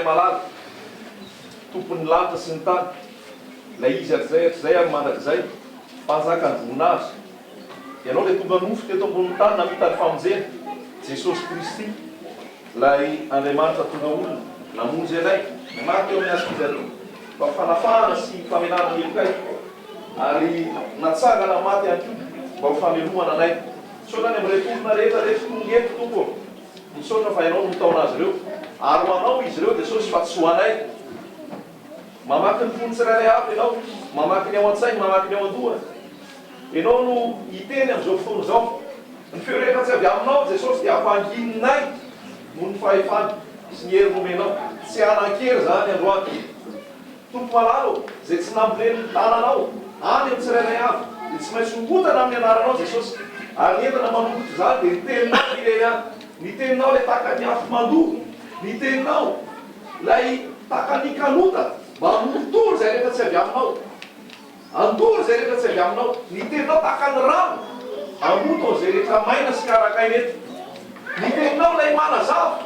Malala, Tompon'ny lanitra sy ny tany, Ilay Izy hatrizay hatrizay ary mandrakizay, Mpanjakan'ny voninahitra. Ianao ilay tonga nofo teto ambonin'ny tany namita ny famonjena, Jesosy Kristy, Ilay Andriamanitra tonga olona, namonjy anay, namaky teo amin'ny hazo fijaliana, mba ho fanafahana sy famelana ny helokay, ary natsangana maty ihany koa mba ho famelomana anay. Misaotra ny amin'ireto olona rehetra ireto tonga eto, Tompo ô. Misaotra fa Ianao no mitaona azy ireo. Ary ho Anao izy ireo, Jesosy, fa tsy ho anay. Mamaky ny fon'ny tsirairay avy Ianao, mamaky ny ao an-tsainy, mamaky ny ao an-dohany. Ianao no hiteny amin'izao fotoana izao. Ny feo rehetra tsy avy Aminao, Jesosy, dia ampangininay noho ny fahefana sy ny hery nomenao. Tsy hanan-kery izany androany. Tompo malala ô, izay tsy nambolen'ny tananao any amin'ny tsirairay avy, dia tsy maintsy hongotana amin'ny anaranao Jesosy. Ary ny entana manongotra izany dia ny teninao irery ihany. Ny teninao ilay tahaka ny afo mandoa. Ny teninao ilay tahaka ny kanota mba hanorotoro izay rehetra tsy avy aminao. Handoro izay rehetra tsy avy aminao. Ny teninao tahaka ny rano hamoto an'izay rehetra maina sy karakaina eto. Ny teninao ilay manazava,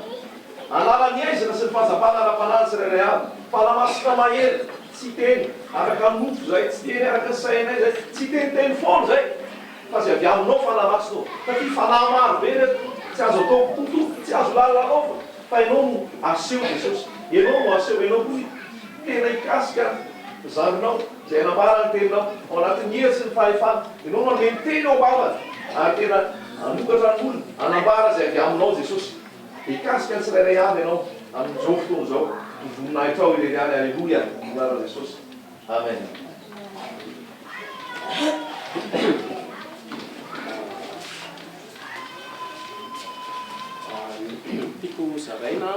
hanala ny haizina sy ny fahazavana ara-panahy ny tsirairay avy. Fanahy Masina mahery, tsy hiteny araka ny nofo izay, tsy hiteny araka ny sainay izay, tsy hiteniteny foana izay, fa izay avy aminao Fanahy Masina ô. Satria fanahy maro be ireto, tsy azo atao kitotoa, tsy azo lalalaovina, fa Ianao no aseho Jesosy, Ianao no aseho, Ianao koa tena hikasika zarinao, izay hanambara ny teninao ao anatin'ny hery sy ny fahefana. Ianao no hanome ny teny ao am-bavany ary tena hanokatra ny olona, hanambara izay avy aminao Jesosy. Hikasika ny tsirairay avy Ianao amin'izao fotoana izao. Ho voninahitrao irery ihany. Aleloia! Amin'ny anaran'i Jesosy. Amen. Tiako hozaraina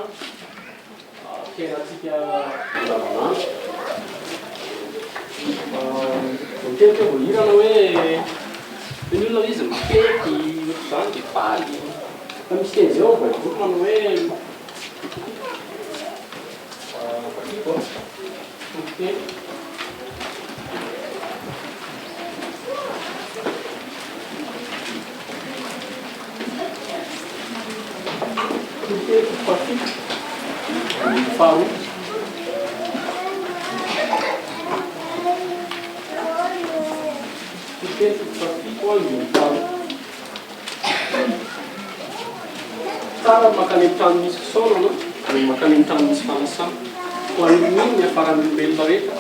fiainantsika andavanandro. Vao niteny teo vao hirana hoe hoe ny olona izy mifety ohatr'izany dia faly. Fa misy teny izay ao amin'ny baiboly manao hoe vakiko an, toriteny. Toriteny toko fahafito, andininy faharoa. Toriteny toko fahafito, andininy faharoa. Tsara ny mankany amin'ny trano misy fisaorana noho ny mankany amin'ny trano misy fanasana. Ho an'ny mino ny hiafaran'ny olombelona rehetra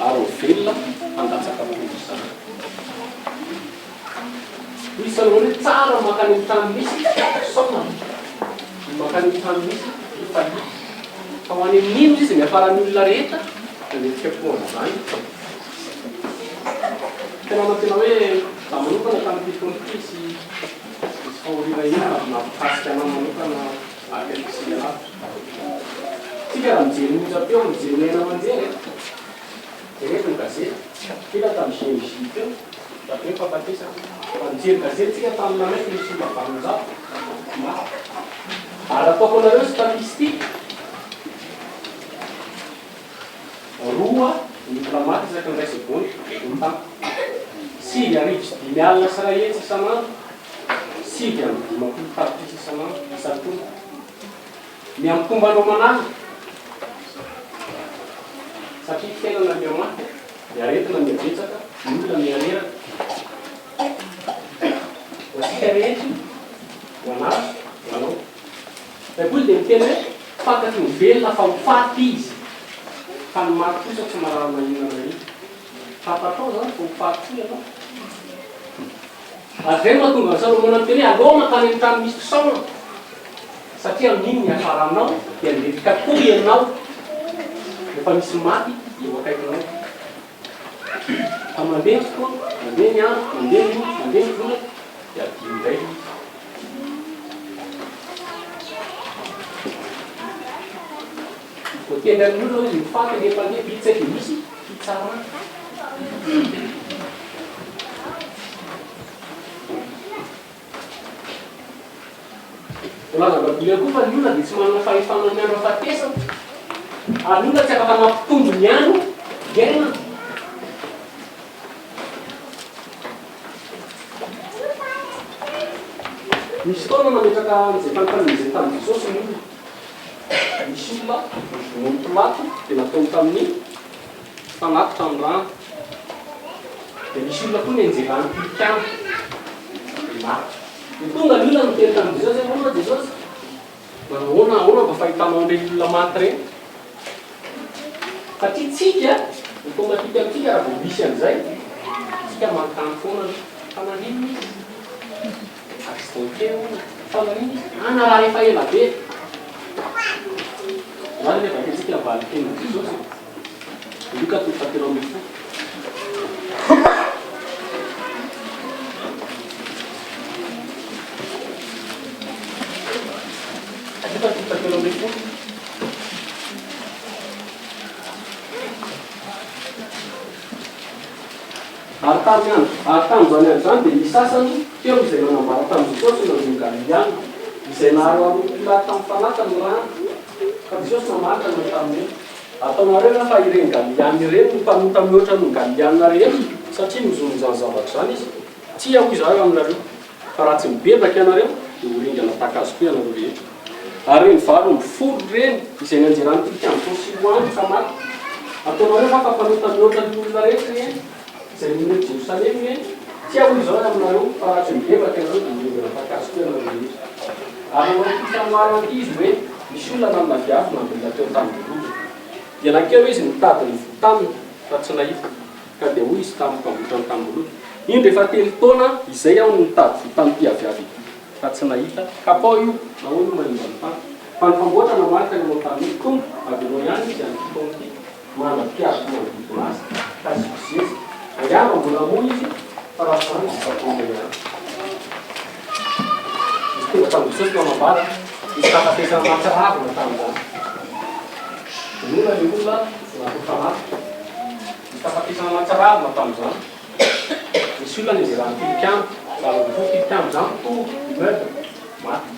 ary ho velona handatsaka toy izany. Hoy i Salomona hoe, Tsara ny mankany amin'ny trano misy fisaorana noho ny mankany amin'ny trano misy fifaliana. Fa ho any amin'ny mino izy ny hiafaran'ny olona rehetra nanenjika koa an'izany. Tena manantena hoe za manokana tamin'ity taona ity hisy hisy fahoriana inona avy nampikasika anah manokana akaiky sy lavitra. Tsika raha mijery ny onjam-peo, mijery ny haino aman-jery e! Jerevo ny gazety, kila tamin'ny GMJ teo, avy eo fahafatesana. Raha mijery gazety tsika tamin'ny nanaiky nisy olona 800 maty. Ary ataoko anareo statistique. Roa ny olona maty isaky ny iray segondra eto amin'ny tany. 150 isan'andro, 59 tapitrisa isan'andro, isan-taona. Miha-mitombo andro aman'alina satria fiainana miha-mafy, ny aretina miha-betsaka, ny olona miha-reraka. Ho antsika rehetra io, ho an'ahy, ho anao. Baiboly dia miteny hoe fantatry ny velona fa ho faty izy, fa ny maty kosa tsy mahalala na inona na inona. Fantatrao izany fa ho faty koa ianao. Ary izay no mahatonga an'i Salomona miteny hoe aleo mankany amin'ny tany misy fisaorana, satria amin'iny ny hiafaranao dia handetika koa ianao rehefa misy maty eo akaikinao. Fa mandeha ny fotoana, mandeha ny andro, mandeha ny ora, mandeha ny volana, dia adino indray ilay izy. Voatendry amin'ny olona izy ho faty rehefa handeha vitsy dia misy fitsarana. Voalazan'ny Baiboly ihany koa fa ny olona dia tsy manana fahefana amin'ny andro hahafatesana, ary ny olona tsy afaka mampitombo ny andro iainana. Nisy fotoana nametraka an'izay fanontaniana izay tamin'i Jesosy ny olona. Nisy olona novonoin'i Pilato dia nataony tamin'ny fanatitra ny rany. Dia nisy olona koa nenjeran'ny tilikambo dia maty. Dia tonga ny olona niteny tamin'i Jesosy hoe, Ahoana Jesosy? Manao ahoana, ahoana mba fahitanao an'ireny olona maty ireny? Satria tsika, automatique amintsika raha vao misy an'izay, tsika manontany foana aloha, fa naninona izy? Accidenté hono, fa naninona izy? Ah, narary efa ela be. Izany anie vakintsika ny valin-tenin'i Jesosy e. Lioka toko fahatelo ambinifolo. Lioka toko fahatelo ambinifolo. Ary tamin'ny andro, ary tamin'izany andro izany dia nisy sasany teo izay nanambara tamin'i Jesosy ny nanjo ny Galiliana, izay naharoharoan'i Pilato tamin'ny fanatiny ny rany. Fa Jesosy namaly ka nanao taminy hoe, Ataonareo va fa ireny Galiliana ireny no mpanota mihoatra noho ny Galiliana rehetra, satria nozonin'izany zavatra izany izy? Tsia, hoy Izaho aminareo, fa raha tsy mibebaka ianareo, dia ho ringana tahaka azy koa ianareo rehetra. Ary ireny 18 ireny izay nianjeran'ny tilikambo tao Siloama ka maty, ataonareo va fa mpanota mihoatra ny olona rehetra ireny, izay nonina eto Jerosalema ireny? Tsia, hoy Izaho aminareo, fa raha tsy mibebaka ianareo, dia ho ringana tahaka azy koa ianareo rehetra. Ary nanao ity fanoharana ity izy hoe, Nisy olona nanana viavy nandringa teo an-tanimboaloboka. Dia nankeo izy nitady ny voa taminy, fa tsy nahita. Ka dia hoy izy tamin'ny mpamboatra ny tanimboaloboka, Indro efa telo taona izay aho no nitady voa tamin'ity aviavy ity, fa tsy nahita. Kapao io, nahoana io manimba ny tany? Fa ny mpamboatra namaly ka nanao taminy hoe, Tompo, avelao ihany izy amin'ity taona ity, mandra-pihaviko manodidina azy, ka asiako zezika. Angamba mbola hamoa izy, fa raha tsy izany dia kapohina ihany. Izy tonga tamin'i Jesosy nanambara, nisy fahafatesana mahatsiravina tamin'izany. Vonoina ilay olona natao fanatitra. Nisy fahafatesana mahatsiravina tamin'izany. Nisy olona nianjeran'ny tilikambo, 18 tilikambo izany, tour, immeuble, maty.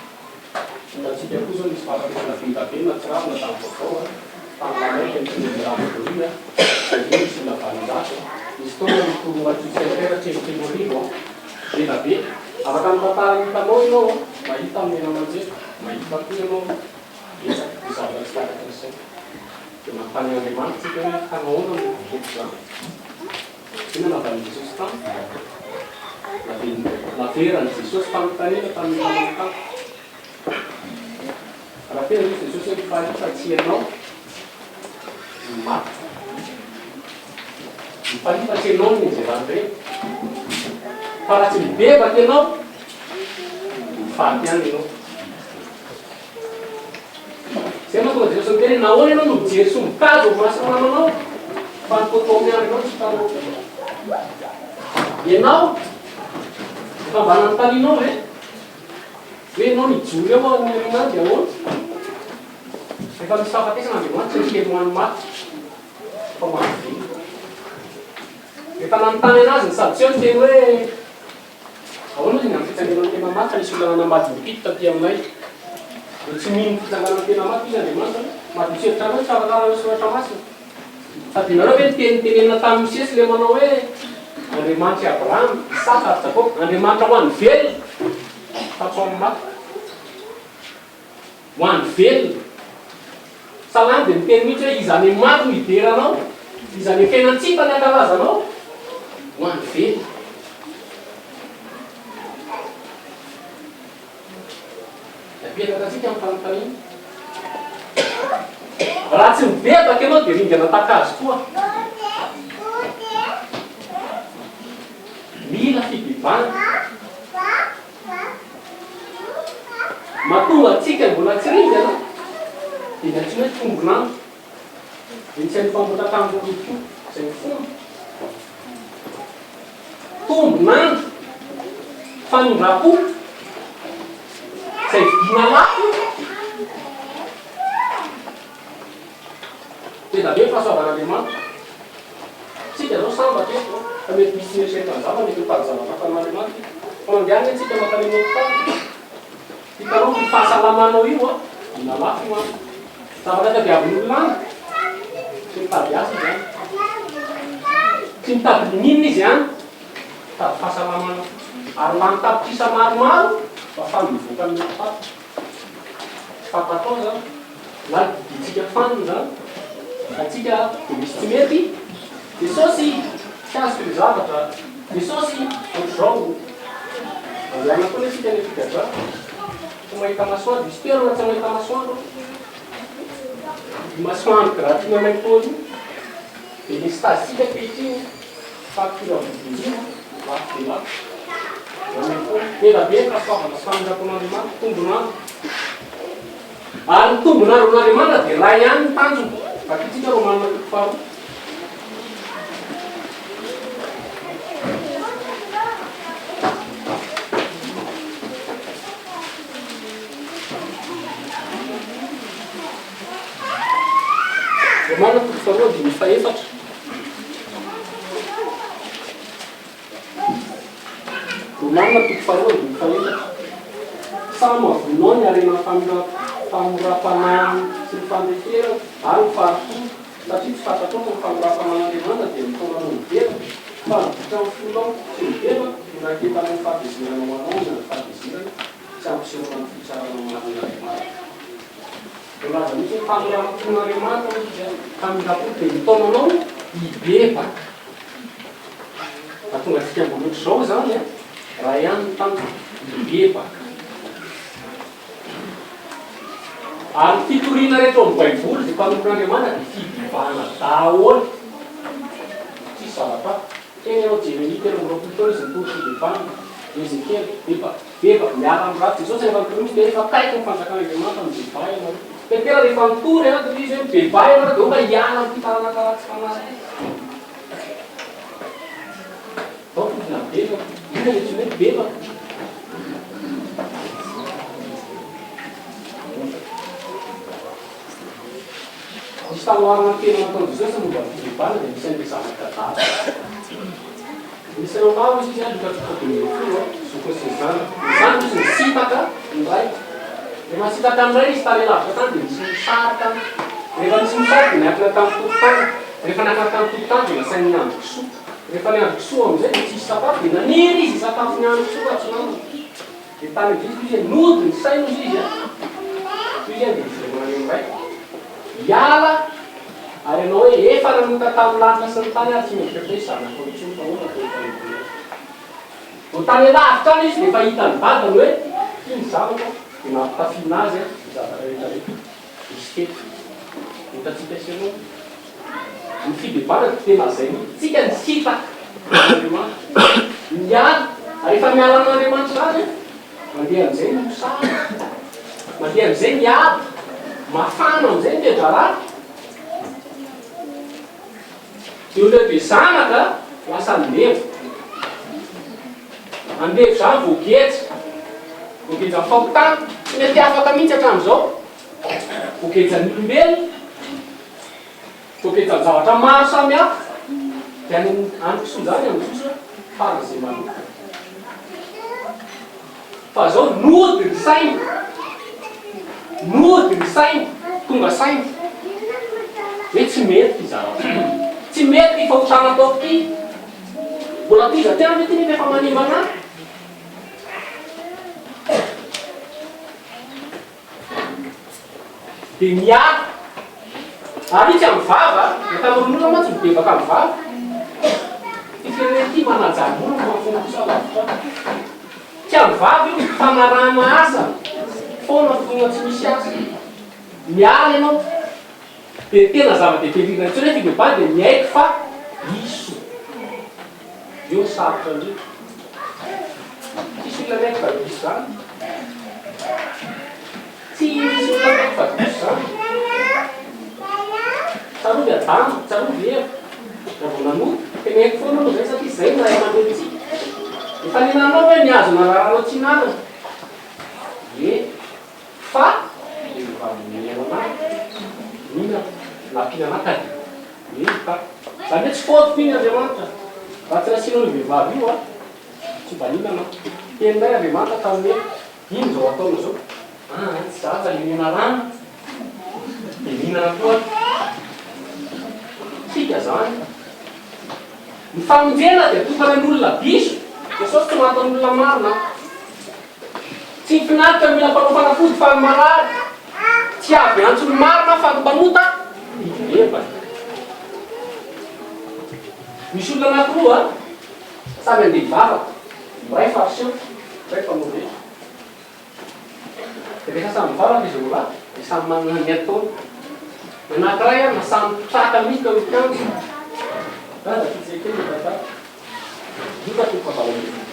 Hitantsika koa izao nisy fahafatesana be da be nahatsiravina tamin'ny vaovao a, tamin'ny Lameka ny teny Rano a, izay ve nisy olona 800 a, nisy taona ny Tournoi Kit Center telo 30 a, be da be. Afaka mitantara ny hitanao ianao a, mahita amin'ny haino aman-jery, mahita koa ianao betsaka ny zavatra tsy takatry ny saina. Dia manontany an'Andriamanitra isika hoe hanao ahoana no ataoko izany? Inona no navalin'i Jesosy taminy? Naveran'i Jesosy fanontaniana tamin'ny namany tany. Raha tena hoy Jesosy hoe mifalia fa tsy ianao no maty. Mifalia fa tsy ianao no nianjeran'ireny. Fa raha tsy mibebaka ianao, ho faty ihany ianao. Izay no mahatonga Jesosy miteny hoe, Nahoana ianao no mijery sombin-kazo amin'ny mason'ny namanao, fa ny kotao miandry anao tsy hitanao? Ianao, efa mba nanontanianao ve hoe ianao nijoro eo aoriana any dia ahoana? Rehefa misy fahafatesana, Andriamanitra tsy miteny ho an'ny maty, fa ho an'ny velona. Rehefa nanontany an'azy ny Sadoseo niteny hoe, Ahoana ny amin'ny fitsanganan'ny tena maty fa nisy olona nanambady impito taty aminay dia tsy mino ny fitsanganan'ny tena maty izy Andriamanitra ve? Madio sy hevitra anao ny fahalalana ny soratra masina. Tadidinareo ve ny teny notenenina tamin'i Mosesy ilay manao hoe Andriamanitr'i Abrahama, Isaka ary Jakoba, Andriamanitra ho an'ny velona fa tsy ho an'ny maty. Ho an'ny velona. Salamo dia miteny mihitsy hoe iza any maty no hidera anao? Iza any fiainan-tsy hita ny hankalaza anao? Ho an'ny velona. Apetraka antsika ny fanontaniana. Raha tsy mibebaka ianao dia ringana tahaka azy koa. Mila fibebahana. Matoa antsika mbola tsy ringana dia ny antsoina hoe tombon'andro. Dia ny tsy hain'ny mpamboatra tany koa izay mifona. Tombon'andro, famindram-po, izay vidiana lafo io. Be dia be ny fahasoavan'Andriamanitra. Tsika zao sambatra eto fa mety misy tsy mieritreritra an'izany fa mety mitady zavatra hafa amin'Andriamanitra izy. Fa mandehana anie tsika mankany amin'ny hopitaly. Hitanao io fahasalamanao io an, mila lafo io an. Zavatra tadiavin'olona any, tsy mitady asa izy any. Tsy mitady n'inon'inona izy any, mitady fahasalamana fotsiny. Ary lany tapitrisa maromaro mba afahany mivoaka amin'ny hopitaly. Tsy fantatrao izany. Na didintsika fanina izany, antsika dia misy tsy mety, Jesosy tsy azoko ilay zavatra, Jesosy ohatr'izao, andehanana foana isika any am-pigadrana, tsy mahita masoandro, misy toerana tsy mahita masoandro ao, io masoandro gratuit maimaim-poana io, delestazintsika ankehitriny, facture vidin-jiro, lafo dia lafo, maimaim-poana, be dia be ny fahasoavana sy famindram-pon'Andriamanitra, tombon'andro. Ary ny tombon'andron'Andriamanitra dia iray ihany ny tanjona. Vakintsika Romana toko faharoa. Romana toko faharoa andininy fahefatra. Romana toko faharoa andininy fahefatra. Samy mavonao ny harenan'ny famoram-panahy sy ny fandeferana ary ny fahari-po, satria tsy fantatrao fa ny famoram-panahin'Andriamanitra dia mitaona anao hibebaka, fa ny ditran'ny fonao tsy mibebaka no raiketanao ny fahatezerana ho anao ny andro fahatezerana sy hampisehoana ny fitsarana marin'Andriamanitra. Voalaza mihitsy hoe famoram-pon'Andriamanitra hoy izy, famindram-po dia mitaona anao hibebaka. Mahatonga antsika mbola ohatr'izao izany an, raha ihany ny tanjona, hibebaka. Ary ny fitoriana rehetra ao amin'ny Baiboly izay mpanompon'Andriamanitra dia fibebahana daholo. Tsisy zavatra hafa. Teny ianao Jeremia 23 taona izy nitory fibebahana. Ezekiela, bebaka, bebaka, miala amin'ny ratsy. Jesosy rehefa nitory mihitsy dia efa akaiky ny fanjakan'Andriamanitra, mibebaha ianareo. Petera rehefa nitory an, dia izy hoe mibebaha ianareo dia aoka hiala amin'ity taranaka ratsy fanahy ity. Zao tokony habebaka. Inona ilay antsoina hoe bebaka? Nisy fanoharana tena nataon'i Jesosy momba ny fibebahana dia misy an'ilay zanaka adala. Nisy rahalahy hozy izy, Lioka toko faha-15, zokiny sy ny zandriny. Ny zandriny hozy nisintaka ny rainy. Rehefa nisintaka ny rainy izy tany alavitra tany dia nisy mosary tany. Rehefa nisy mosary dia niankina tamin'ny tokontany. Rehefa niankina tamin'ny tokontany dia nasainy niandry kisoa. Rehefa niandry kisoa amin'izay dia tsisy sakafo dia naniry izy hisakafo niandry kisoa fa tsy nanana. Dia tany amin'izay izy hozy nody ny sainy hozy izy an. Hoy izy dia hiverina any amin'ny raiko. Hiala ary ianao hoe efa nanota tamin'ny lanitra sy ny tany ary tsy mendrika atao hoe zanakao intsony fa ahoana atao efa nodinao. Vao tany alavitra any izy dia efa hitan'ny dadany hoe ity ny zanako dia nampitafiana azy ny zavatra rehetra rehetra nisy teto. Hitantsika sy ianao. Ny fibebahana dia tena izay mihitsy. Tsika nisintaka an'Andriamanitra. Miala ary efa miala amin'Andriamanitra izany an. Mandeha amin'izay ny mosary, mandeha amin'izay ny ady, mafana amin'izay ny toe-draharaha. Dia olona be zanaka lasa andevo. Andevo izany voageja, voagejan'ny fahotana, tsy mety afaka mihitsy hatramin'izao. Voagejan'ny olombelona. Voagejan-javatra maro samihafa dia any amin'ny any kisoa izany amin'ny trosa faran'izay maloto. Fa zao nody ny saina, nody ny saina, tonga saina hoe tsy mety ity zavatra ity, tsy mety ity fahotana ataoko ity, mbola tohiza hatrany ve ity nefa efa manimba anah? Dia miala. Ary io tsy amin'ny vava, ny ankamaroan'ny olona mantsy mibebaka amin'ny vava. Ity firenena ity manaja ny olona fa ny fony kosa lavitra. Tsy amin'ny vava io, fanarahana asa foana finoana tsy misy asa. Miala ianao. Dia tena zava-dehibe indrindra intsony hoe fibebahana dia miaiky fa diso. Eo ny sarotra indrindra. Tsisy olona miaiky fa diso izany. Tsy misy olona miaiky fa diso izany. Tsarovy Adama, tsarovy Eva. Raha vao nanota, teneniko foana aloha izay satria izay no ray aman-drenintsika. Efa nihinanao ve ny hazo nararanao tsy hinanana? Ie. Fa dia mba nomena anah nina nampiana anah ka dia eny ka. Zany hoe tsy faute-ko iny Andriamanitra. Raha tsy nasianao io vehivavy io aho tsy mba nihinana aho. Teninay Andriamanitra tamin'ny hoe ino izao ataonao izao? Aa tsy za fa le menarana dia nihinana koa aho. Tsika zany. Ny famonjena dia tokana ny olona diso. Jesosy tsy maty ny olona marina. Tsy finaritra ny mila mpanao fanafody fa ny marary. Tsy avy hiantso ny marina aho fa ny mpanota hibebaka. Misy olona anankiroa samy handeha hivavaka, ny iray fariseo, ny iray mpamory hetra. Dia rehefa samy mivavaka izy roa lahy, dia samy manana ny ataony. Ny anankiray na samy traka mihitsy teo amin'ny mpiandry. Dada, fitsy kely ny tantara. Lioka toko fahavalo ambin'ny folo.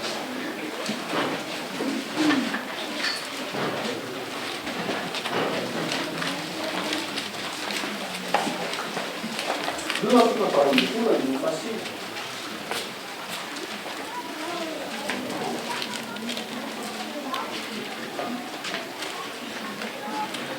Lioka toko fahavalo ambin'ny folo andininy fahasivy.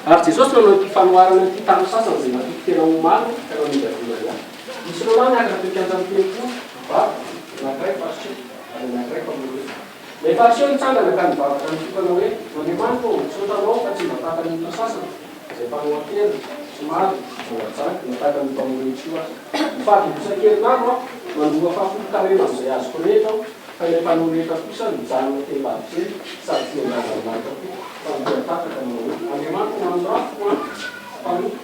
Ary Jesosy nanao ity fanoharana ity tamin'ny sasany izay natoky tena ho marina ka namindra vola ihany. Nisy roa lahy niakatra teo an-kianjan'ny tempoly, vavy, ny anankiray Fariseo, ary ny anankiray mpamory hetra. Ilay Fariseo nitsangana ka nivavaka nitokana hoe, Andriamanitra ô, misaotra Anao fa tsy mba tahaka ny olona sasany, izay mpanao an-keriny, tsy marina, manajary, na tahaka ny mpamory hetra io aza. Mifady isan-kerinandro aho, mandoa fahafolon-karena amin'izay azoko rehetra aho, fa ilay mpamory hetra kosa nijanona teny lavitra eny, sady tsy niandrandra ny lanitra koa, fa nikiakiaka ka nanao hoe, Andriamanitra, mamindrafo ho ahy, mpanota.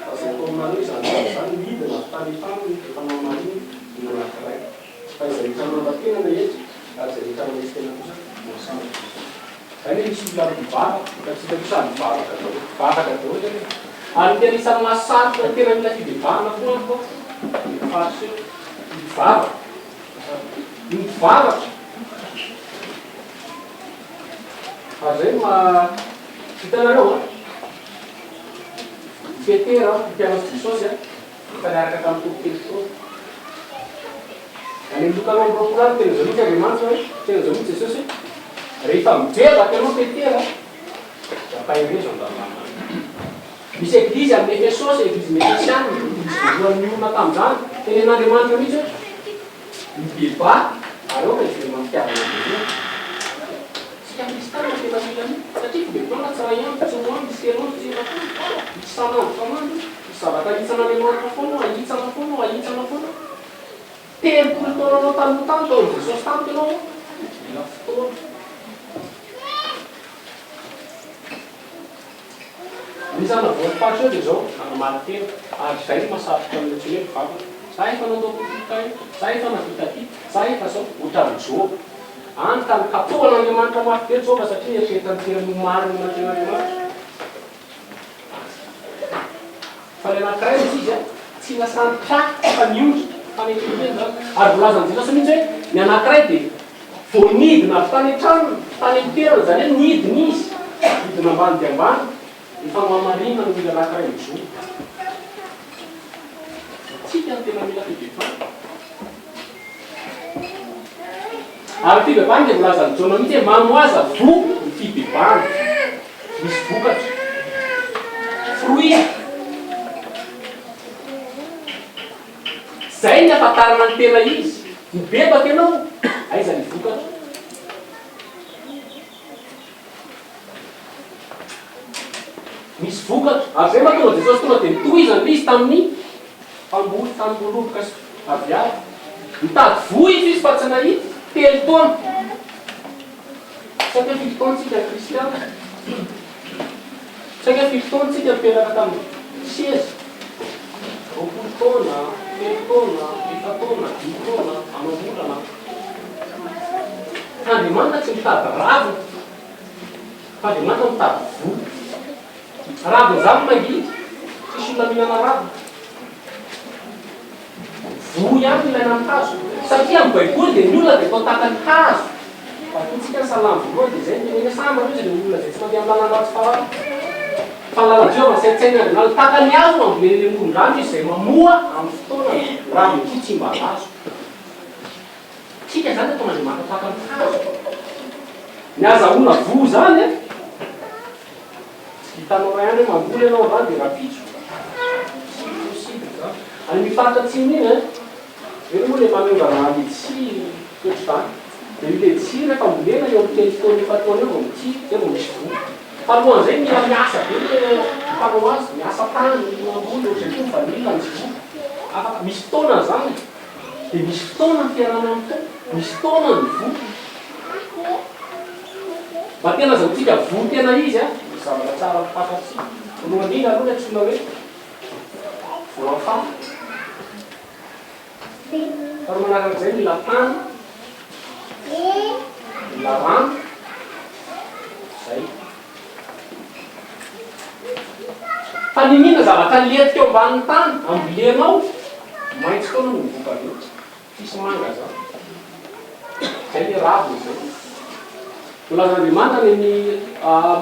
Fa izay atao aminareo izany zavatra izany, nidina avy tany an-tranony efa nohamarininy ny anankiray. Fa izay rehetra manandra-tena na hetra, ary izay rehetra manetry tena kosa no hasandratra. Zay anie misy olona mivavaka, fa tsy hitako sady mivavaka daholo. Mivavaka daholo anie. Ary ny tena isan'ny mahasarotra ny tena mila fibebahana koa amiko an, ny fariseo, ny mpivavaka. Ny mpivavaka. Ary zay no maha, hitanareo an, Petera, mpianatr'i Jesosy an, efa niaraka tamin'ny Tompo telo taona. Any amin'ny Lioka 22 any, tena izao mihitsy Andriamanitra hoe, tena izao mihitsy Jesosy hoe, rehefa mibebaka ianao Petera, dia ampaherezo ny rahalahinao. Misy eglizy amin'ny Efesosy, eglizy Efesiana, eglizy voalohany niorina tamin'izany, tenen'Andriamanitra mihitsy hoe, mibebaha ary aoka hiverina amin'ny fitiavana voalohany. Tsika kristiana tena mila an'io, satria fibebahana tsy iray andro, tsy roa andro, tsy telo andro, tsy efatra andro, isan'andro isan'andro, misy zavatra ahitsan'Andriamanitra foana ao, ahitsana foana ao, ahitsana foana ao. 30 taonanao taloha tany tao amin'i Jesosy tamiko ianao an, mila fotoana. Ny isan'ny navoan'ny faritra eo dia izao, nanamarin-tena, ary izay no mahasarotra ny antsoina hoe mpivavaka. Za efa nandao tontolo tany, za efa nahavita ty, za efa zao, ohatran'i Joba. Any ka nokapohan'Andriamanitra mafy be Joba satria nieritreritra ny tenany ho marina eo anatrehan'Andriamanitra. Fa ny anankiray hozy izy an, tsy nasan'ny traka fa niondrika, fanetren-tena izany. Ary voalazan'i Jesosy mihitsy hoe ny anankiray dia vao nidina avy tany an-tranony, tany amin'ny toerany, izany hoe nidina izy, nidina ambany dia ambany, efa nohamarinina no mila anankiray mijoro. Tsika no tena mila fibebahana. Ary ny fibebahana dia voalazan'i Jaona mihitsy hoe mamoaza voa ny fibebahana. Misy vokatra. Fruit. Izay ny ahafantarana ny tena izy. Mibebaka ianao, aiza ny vokatra? Misy vokatra. Ary izay mahatonga Jesosy tonga dia nitohizany ilay izy tamin'ny mpamboly tanim-boaloboka sy aviavy. Nitady voa izy izy fa tsy nahita. 3 taona. Saika firy taona tsika kristiana? Saika firy taona tsika nipetraka tamin'ny seza? 20 taona, 3 taona, 4 taona, 5 taona, amam-bolana. Fa Andriamanitra tsy mitady ravina, fa Andriamanitra mitady voa. Ravina izany mangidy, tsisy olona mihinana ravina. Voa ihany no ilaina amin'ny hazo. Satria amin'ny Baiboly dia ny olona dia atao tahaka ny hazo. Vakintsika ny Salamo voalohany dia izay no teneniny hoe sambatra izy ireo olona izay tsy mandeha amin'ny lalan-dratsy farany. Fa ny lalan-jehovah ny saintsaininy Andriamanitra. Tahaka ny hazo no ambolena eny amoron-drano izy izay mamoa amin'ny fotoanany. Raviny koa tsy mba lazo. Tsika izany ataon'Andriamanitra tahaka ny hazo. Ny azahoana voa izany an, tsy vitanao iray andro hoe mamboly ianao androany dia rahampitso. Tsy possible izany. Any amin'iny faritra atsimo iny an, ireny moa ilay manondrana letchis ohatr'izany. Dia io letchis rehefa ambolena eo amin'ny 3 taona 4 taona eo vao mitsiry, izay vao misy voa. Fa alohan'izay mila miasa be ilay mpanao azy, miasa tany, mamboly, ohatr'izay koa ny vanille, ny jirofo. Afaka, misy fotoana izany e. Dia misy fotoana ny fiarahana amin'ny Tompo, misy fotoana ny voa. Mba tena azahoantsika voa tena izy an, misy zavatra tsara ho fantatsika. Voalohany indrindra aloha ny antsoina hoe voafafy. Faharoa manarak'izay mila tany, mila rano, zay. Fa niniana zavatra lentika eo ambanin'ny tany, ambolenao, maitso foana no mivoaka avy eo. Tsisy manga zany. Zay le raviny zay. Voalazan'Andriamanitra any amin'ny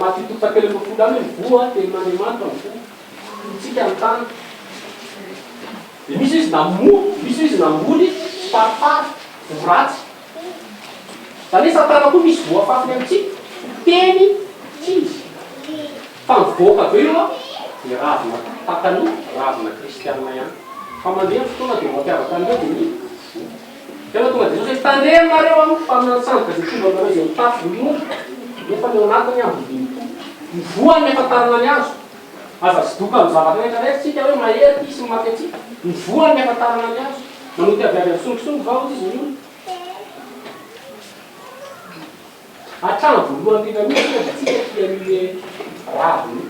Matio toko fahatelo ambin'ny folo any hoe ny voa tenin'Andriamanitra ny voa. Fotsika ny tany. Dia misy izy namoa, misy izy namboly tsiparifary, voa ratsy. Izany hoe satana koa misy voa afafiny amintsika, teny tsy izy. Fa mivoaka avy eo io dia ravina tapany ravina kristianina ihany. Fa mandeha ny fotoana dia mampiavaka an'ireo dia ny voa. Izay no mahatonga Jesosy hoe tandremo nareo amin'ny mpaminany sandoka izay tonga aminareo izay mitafy volon'ondry nefa ny ao anatiny ambodia ny Tompo. Ny voany no ahafantarana ny hazo. Aza sodoka amin'ny zavatra rehetra rehetra isika hoe mahery ity sy ny maty aty. Ny voany no ahafantarana ny hazo. Manoty aviavy amin'ny songosongo va hozy izy ny olona? Hatramin'ny voalohany indrindra mihitsy aza tsika tia an'io le ravina io.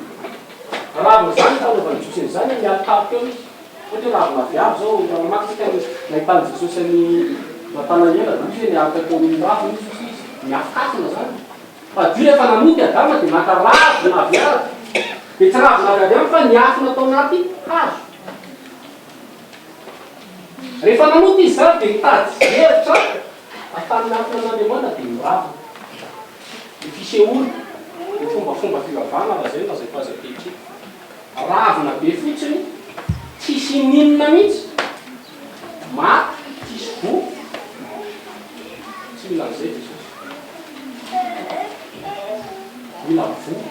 Ravina izany ny fanaovan'ny Jiosy an'izany amin'ny alitara teo izy. Ohatra hoe ravina aviavy izao, raha mamaky tsika ny nahitan'i Jesosy an'i Natanaela dia hoy izy hoe nialoka teo amin'ny ravina izy hoy izy. Miafokafona izany. Tadidio rehefa nanota i Adama dia naka ravina aviavy. Dia tsy ravina aviavy ihany fa niafina tao anaty hazo. Rehefa nanota izy izany dia nitady hevitra ahafahany miafina an'Andriamanitra dia niravina. Ny fisehoana, ny fombafomba fivavahana raha izay no lazaiko azy ankehitriny. Ravina be fotsiny, tsisy ininona mihitsy, maty, tsisy voa, tsy mila an'izay Jesosy. Mila voa.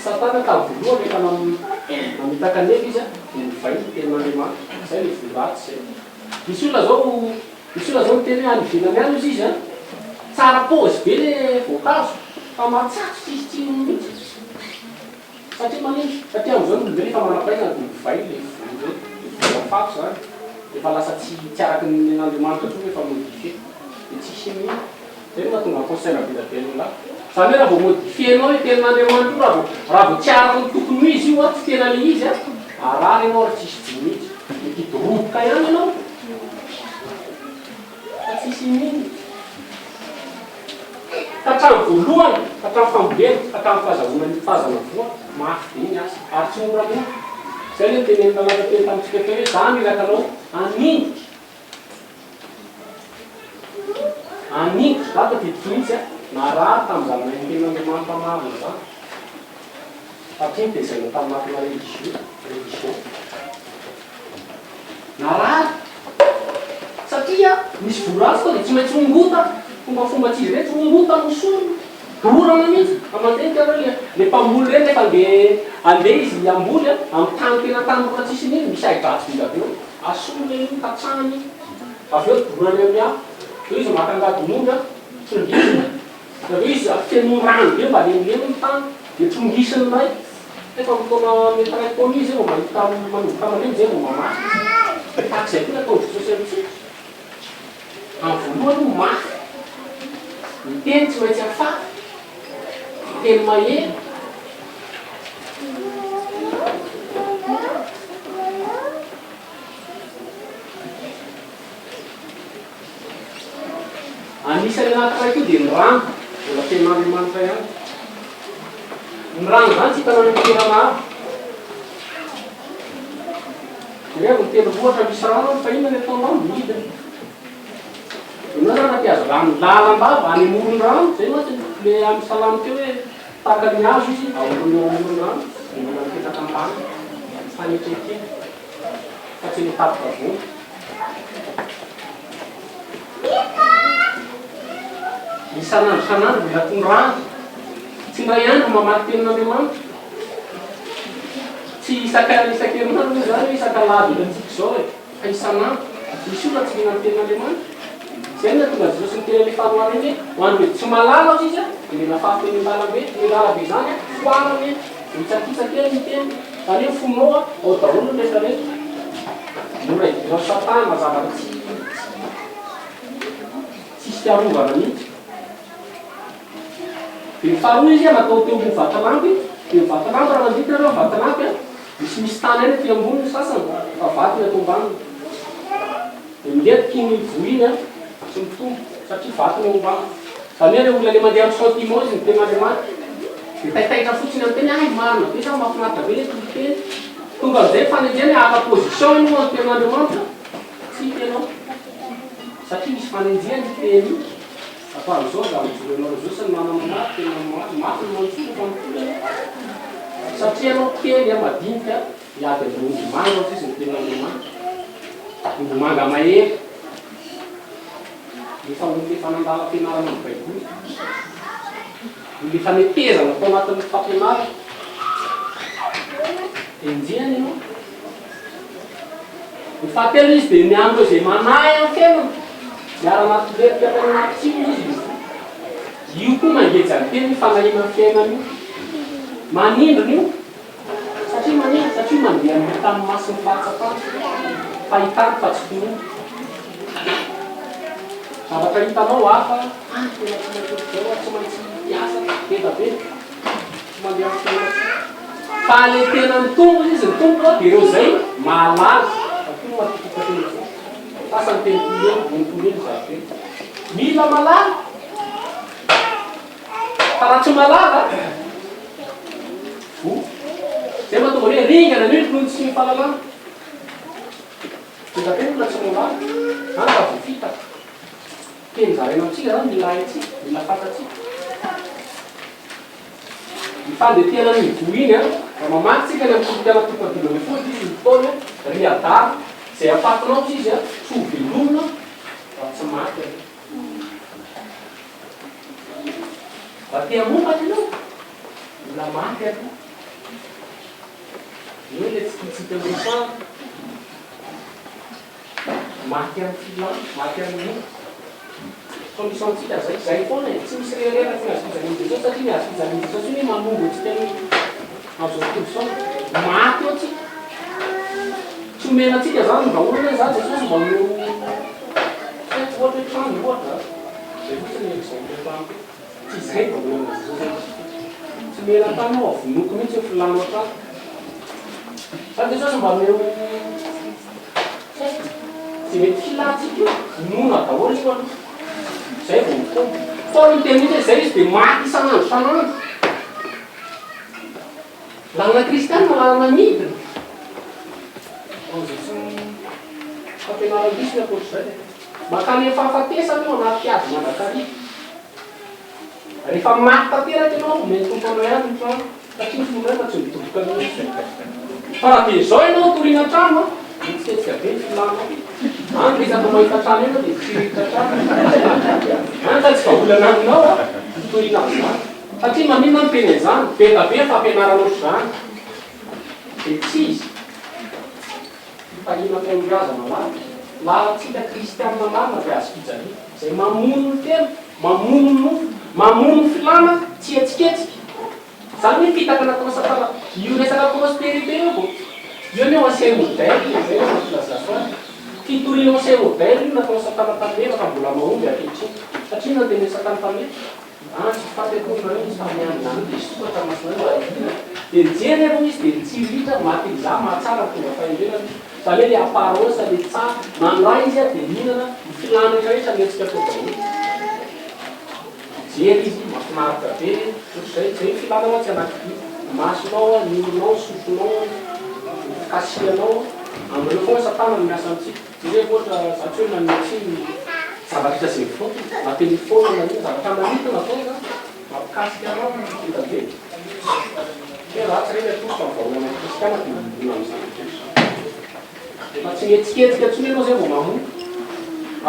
Satana tamin'ny voalohany rehefa namitaka an'i Eva izy dia novainy ny tenin'Andriamanitra. Izay ilay voa ratsy izay. Misy olona izao, misy olona izao miteny hoe any ivelany any hozy izy an, tsara paozy be le voankazo fa matsatso tsisy tsirony mihitsy. Satria manino? Satria amin'izao ny olombelona efa manam-pahaizana dia ovainy ilay voa ireny, ilay voa afafy izany, efa lasa tsy tsy araka ny nen'Andriamanitra intsony efa modifier. Dia tsisy mino. Zay no mahatonga ny conseil be dia be ny olona. Zany hoe raha vao modifier-nao io tenin'Andriamanitra io, raha vao raha vao tsy araka ny tokony ho izy io an, tsy tena le izy an, harary ianao ary tsisy voa mihitsy. Mety hidoroboka ihany ianao fa tsisy inoninona. Ka hatramin'ny voalohany, ka hatramin'ny fambolena, ka hatramin'ny fahazahoana ny fahazana voa, mafy be ny asa ary tsy moramora. Zay le notenenin'i Lalana teny tamintsika teo hoe za no iraka anao haningotra. Aniko, za tadidiko mihitsy a, narary tamin'izany nainten'Andriamanitra marina zany, satria notezaina tamin'ny anatina religieux, religion. Narary, satria misy vola azo tao dia tsy maintsy hongotana, fombafomba tsy izy ireny, hongotana, hosorona, dorana mihitsy, fa matetika aloha le le mpamboly ireny rehefa andeha andeha izy hamboly a, amin'ny tany tena tany mbola tsisy n'inona, misy ahi-dratsy be dia be eo. Asorina io, katsahany, avy eo dorany amin'ny afo, avy eo izy maka angadin'omby an, trongisiny, dia avy eo izy fenoiny rano be mba lemilemy ny tany, dia trongisiny indray, efa amin'ny taona mety iray taona izy vao mahita manomboka malemy izay vao mamaky izy. Tahaka izay koa ny ataon'i Jesosy amintsika. Amin'ny voalohany io mafy, ny teny tsy maintsy afafy, teny mahery. Anisan'ny anankiray koa dia ny rano, mbola tenin'Andriamanitra ihany. Ny rano izany tsy hitanao any amin'ny toerana avo. Jereo ny tendrombohitra misy rano any fa inona ny ataonao? Midina. Ianao zany raha te hahazo rano lalandava any amoron-drano, zay mantsy le amin'ny salamo teo hoe tahaka ny hazo izy aorina eo amoron-drano dia mila mipetraka ambany fanetren-tena fa tsy eny an-tampon-kavoana. Isan'andro isan'andro mila tondrahana. Tsy indray andro mamaky tenin'Andriamanitra. Tsy isaka isan-kerinandro moa izany hoe isak'alahady ohatrantsika izao e, fa isan'andro. Misy olona tsy liana amin'ny tenin'Andriamanitra. Izay no nahatonga an'i Jesosy niteny an'ilay fanoharana iny hoe, ho an'ireo tsy mahalala hozy izy dia mila mafafy teny an-dalambe. Ny lalambe izany foanana eny, mitsakitsaka eny ny teny. Izany hoe ny fonao ao daholo ny rehetra rehetra. Mora idiran'i Satana zavatra tsy tsisy. fiarovana mihitsy. Dia ny faharoa izy natao teo ambony vatolampy, dia ny vatolampy raha mandinika nareo ny vatolampy an, misimisy tany ihany aty ambony ny sasany fa vato ny ato ambaniny. Dia milentika iny voa iny an, tsy mitombo satria vato ny ao ambany. Izany hoe ilay olona ilay mandeha amin'ny sentiment izy no tena Andriamanitra. Dia taitaitra fotsiny amin'ny teny, hay marina be izany, mahafinaritra be ilay toriteny. Tonga amin'izay ny fanenjehana hoe haka position ianao amin'ny tenin'Andriamanitra, tsy hita ianao. Satria misy fanenjehana io teny io. Fa amizao za mijoro anareo zao sy ny namana maro tena mafy ny mantsoa refa mitory ianao satria ianao kely a madinika hiady amin'ny omby manga ozy izy ny tenin'Andriamanitra omby manga mahery efa olona efa nandala fianarana ny baiboly olona efa netezana tao anatin'ny fampianarana enjehana ianao. Ny fahatelo izy dia ny amin'ireo izay manahy amin'ny fiainana, miara-matolerika tany anaty tsilo izy io. Io koa mangeja ny tena io fanahiana amin'ny fiainana io. Manindrona io. Satria manindrona? Satria mandeha amin'ny hitan'ny maso ny fahatsapana, fahitana fa tsy finoana. Zavatra hitanao hafa, ah tena tsy maintsy ohatr'izao aho, tsy maintsy hiasa, ngeda be. Tsy mandeha amin'ny fiainana intsony. Fa le tena ny Tompo izy, ny Tompo dia ireo izay mahalala. Fa koa matoky fa tena izay. Sasany telopolo eo, roapolo eo izaho telo. Mila malala. Fa raha tsy malala, voa. Izay mahatonga ny hoe ringana ny finoana tsy ny fahalalana. Be dia be ny olona tsy mahalala. Hany ka voafitaka. Teny zaraina amintsika izany mila haintsika, mila fantatsika. Ny fandetehana an'iny voa iny an, raha mamaky tsika any amin'ny Korintiana toko fahadimy ambin'ny folo dia izy mitaona hoe, Ry adala, izay afafinao tsy izy an, tsy ho velomina raha tsy maty aloha. Raha te hamokatra ianao, mila maty aloha. Eo ilay tsy tiantsika horesahana. Maty amin'ny filana, maty amin'ny nofo. Solution-tsika zay, zay foana e, tsy misy rehareha raha tsy ny hazo fijalian'i Jesosy satria ny hazo fijalian'i Jesosy io anie manombo antsika ny amin'izao tontolo izao. Maty eo tsika. Tsy omena antsika zany ny vahaolana hoe za Jesosy mba omeo tsy haiko ohatra hoe trano ohatra, zay fotsiny ny exemple amiko. Tsy izay ny vahaolana Jesosy antsika. Tsy omena tany aho, avonoko mihitsy ny filànao hatrany. Za Jesosy mba omeo tsy haiko. Tsy mety filantsika io, inoana daholo io aloha. Zay vao mitombo. Paoly niteny mihitsy hoe zay izy dia maty isan'andro isan'andro. Lalana kristianina, lalana midina. Ho an'izay tsy fampianaran-diso ny ankoatr'izay. Mankany amin'ny fahafatesana io anaty ady mandrakariva. Rehefa maty tanteraka ianao, omen'ny Tompo anao ihany ny trano, satria ny fonao efa tsy midoboka mihitsy. Fa raha dia izao ianao toriana an-trano an, mihetsiketsika be ny filanao. Any ka isaky ny mahita trano eo ianao dia mitsiriritra trano. Any ka tsy vahaolana aminao an, ny toriana amin'izany. Satria maninona aho miteny an'izany? Be dia be ny fampianarana ohatr'izany. Dia tsy izy. Fitahiana fahombiazana lavitra. Lalantsika kristianina marina dia azo fijaliana. Izay mamono ny tena, mamono ny nofo, mamono ny filàna tsy hihetsiketsika. Izany hoe fitaka nataon'i Satana. Io resaka prospérité io vao io anie ancien modèle e, izay no filazako azy. Fitoriana ancien modèle io nataon'i Satana tamin'i Eva fa mbola mahomby ankehitriny. Satria inona no tenenin'i Satana tamin'i Eva? An, tsy faty akory nareo izy fa miandry nareo dia hisokatra ny masonareo mba hihinana. Dia nijery aloha izy dia nitsiriritra, maty izaho mahatsara ny tonga fahendrena izy. Izany hoe le apparence le tsara, nandray izy dia nihinana, ny filany rehetra rehetra nihetsika tao daholo. Nijery izy, mahafinaritra be, ohatr'izay, izay ny filana mantsy anakiroa, ny masonao, ny oronao, ny sofinao, ny fikasihanao, amin'ireo foana satana no miasa amintsika. Jereo ohatra za tsy hoe manome tsiny ny zavatra izay mivoaka e, na telephone na inona, zavatra manintona atao izany, mampikasika anao be dia be. Hoe ratsy ireny atolotra ny vahaolana kristiana dia miombona amin'izany kosa. Efa tsy mihetsiketsika intsony ianao izay vao mamoa.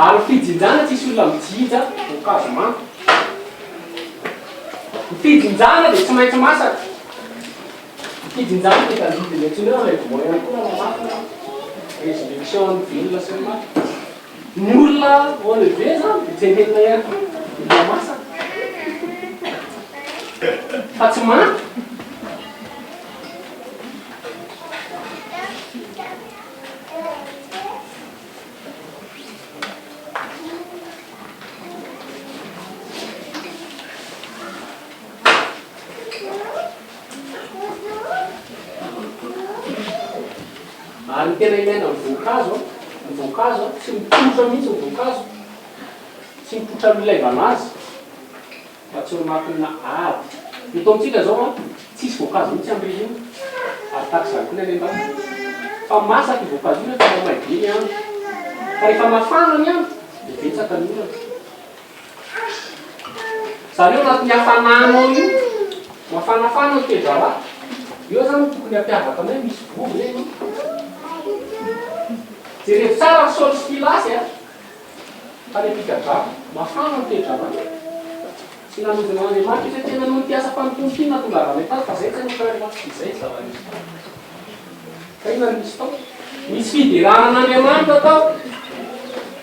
Ary ny fijinjana tsisy olona mijinja voankazo manta. Ny fijinjana dia tsy maintsy masaka. Fijinjana dia tadidiny intsony eo enlèvement ihany koa raha mafy résurrection an'ny velona sy ny maty. Ny olona enlevé zany dia tenenina ihany koa olona masaka fa tsy maty. Ary ny tena ilaina ny voankazo, ny voankazo, tsy mipoitra mihitsy ny voankazo, tsy mipoitra ny ilaivana azy, fa tsy ao anatina ady. Eto amintsika izao an, tsisy voankazo mihitsy amin'ny ririnina, ary tahaka izany koa ny any an-danitra. Fa masaka io voankazo io rehefa mamay be ny andro. Fa rehefa mafana ny andro, dia betsaka ny orana. Izany hoe anatin'ny hafanana ao io, mafanafana ny toe-draharaha. Eo izany no tokony hampiavaka anay, misy voa ve ianao? Jerevo tsara ry Saoly sy Pilasy a! Tany am-pigadrana, mafana ny toe-draharaha. Tsy nanodina an'Andriamanitra izy hoe tena noho ity asa fanompoana ity no nahatongavanay tato fa izay tsy hanompo an'Andriamanitra. Izay ny zava-nisy tao. Fa inona no nisy tao? Nisy fiderana an'Andriamanitra tao.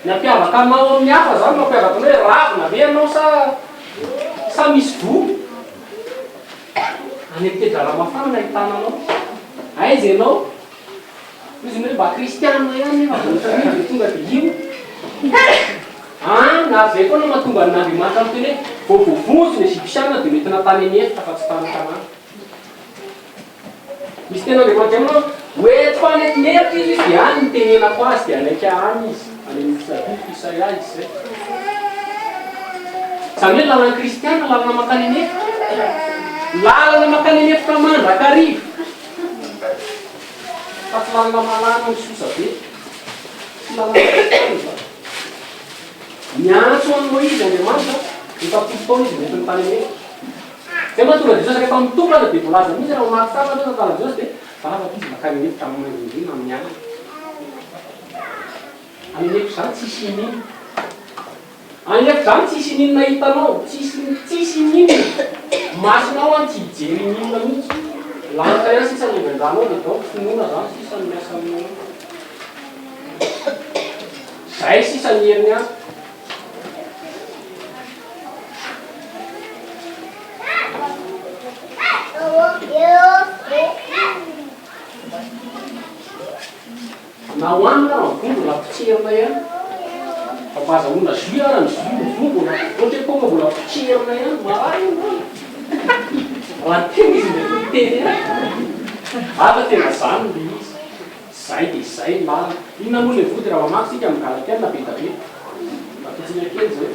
Ny hampiavaka anao amin'ny hafa izany no hampiavaka anao hoe ravina ve ianao sa sa misy voa? Any amin'ny toe-draharaha mafana no ahitana anao. Aiza ianao? Hoy izy hoe mba kristianina ihany nefa vao ohatran'io dia tonga dia io. An, ary izay koa no mahatonga an'Andriamanitra miteny hoe vao voavonjy ny Egyptiana dia nentina tany an'efitra fa tsy tany Kanana. Misy teny Andriamanitra aminao hoe hoentiko any an'efitra izy dia any no tenenako azy dia hanaiky ahy any izy. Any amin'ny boky Isaia izy izay. Izany hoe lalan'ny kristiana, lalana mankany an'efitra. Lalana mankany an'efitra mandrakariva. Fa tsy lalana malama misosa be. Tsy lalana kristiana izany. Niantso an'i Moizy Andriamanitra, 40 taona izy nentiny tany an'efitra. Izay mahatonga Jesosy rehefa mitokana dia voalaza mihitsy raha ao anaty saha mantsy tantaran'i Jesosy dia vavaka izy mankany an'efitra amin'ny mangingina amin'ny alina. Any an'efitra izany tsisy iniana. Any efitra any tsisy ininona hitanao, tsisy tsisy ininona, masonao any tsy hijery ininona mihitsy, lanitra ihany sisa no ivendranao dia donc finoana zany sisa no miasa aminao any. Zay sisa ny heriny any. Na hohanina ara ny voa mbola potserina ihany. Fa mba azahoana jus ara ny jus ny voa mbola ohatra hoe paoma mbola potserina ihany, marary io an! Raha ny tena izy mety miteny ihany. Hafa tena zany le izy. Zay dia zay ny lalana. Inona moa le vody raha mamaky tsika amin'ny Galatiana be da be. Vakintsika kely zay.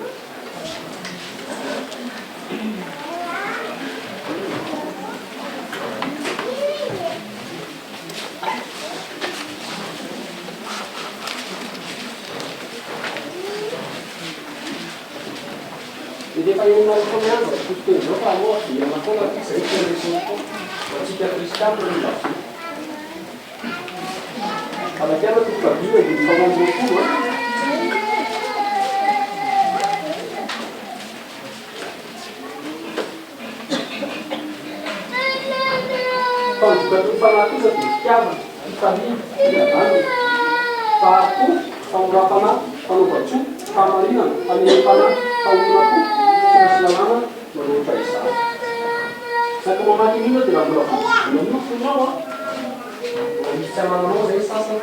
Mety efa henonareo foana ihany izao toriteny izao fa aloha averina foana satria izay no tena lesona foana ho antsika kristianina no mba vita. Galatiana toko fahadimy andininy faharoa amby roapolo a. Fa ny vokatry ny fanahy kosa dia fitiavana, fifaliana, fihavanana, fahari-po, famoram-panahy, fanaovan-tsoa, fahamarinana, fanerem-panahy, fahononam-po, tsy misy lalàna manohitra izany. Isaky ny mamaky an'io ianao dia raha mbola voadidina amin'io ny fonao an, mbola misy tsy anananao izay ny sasany.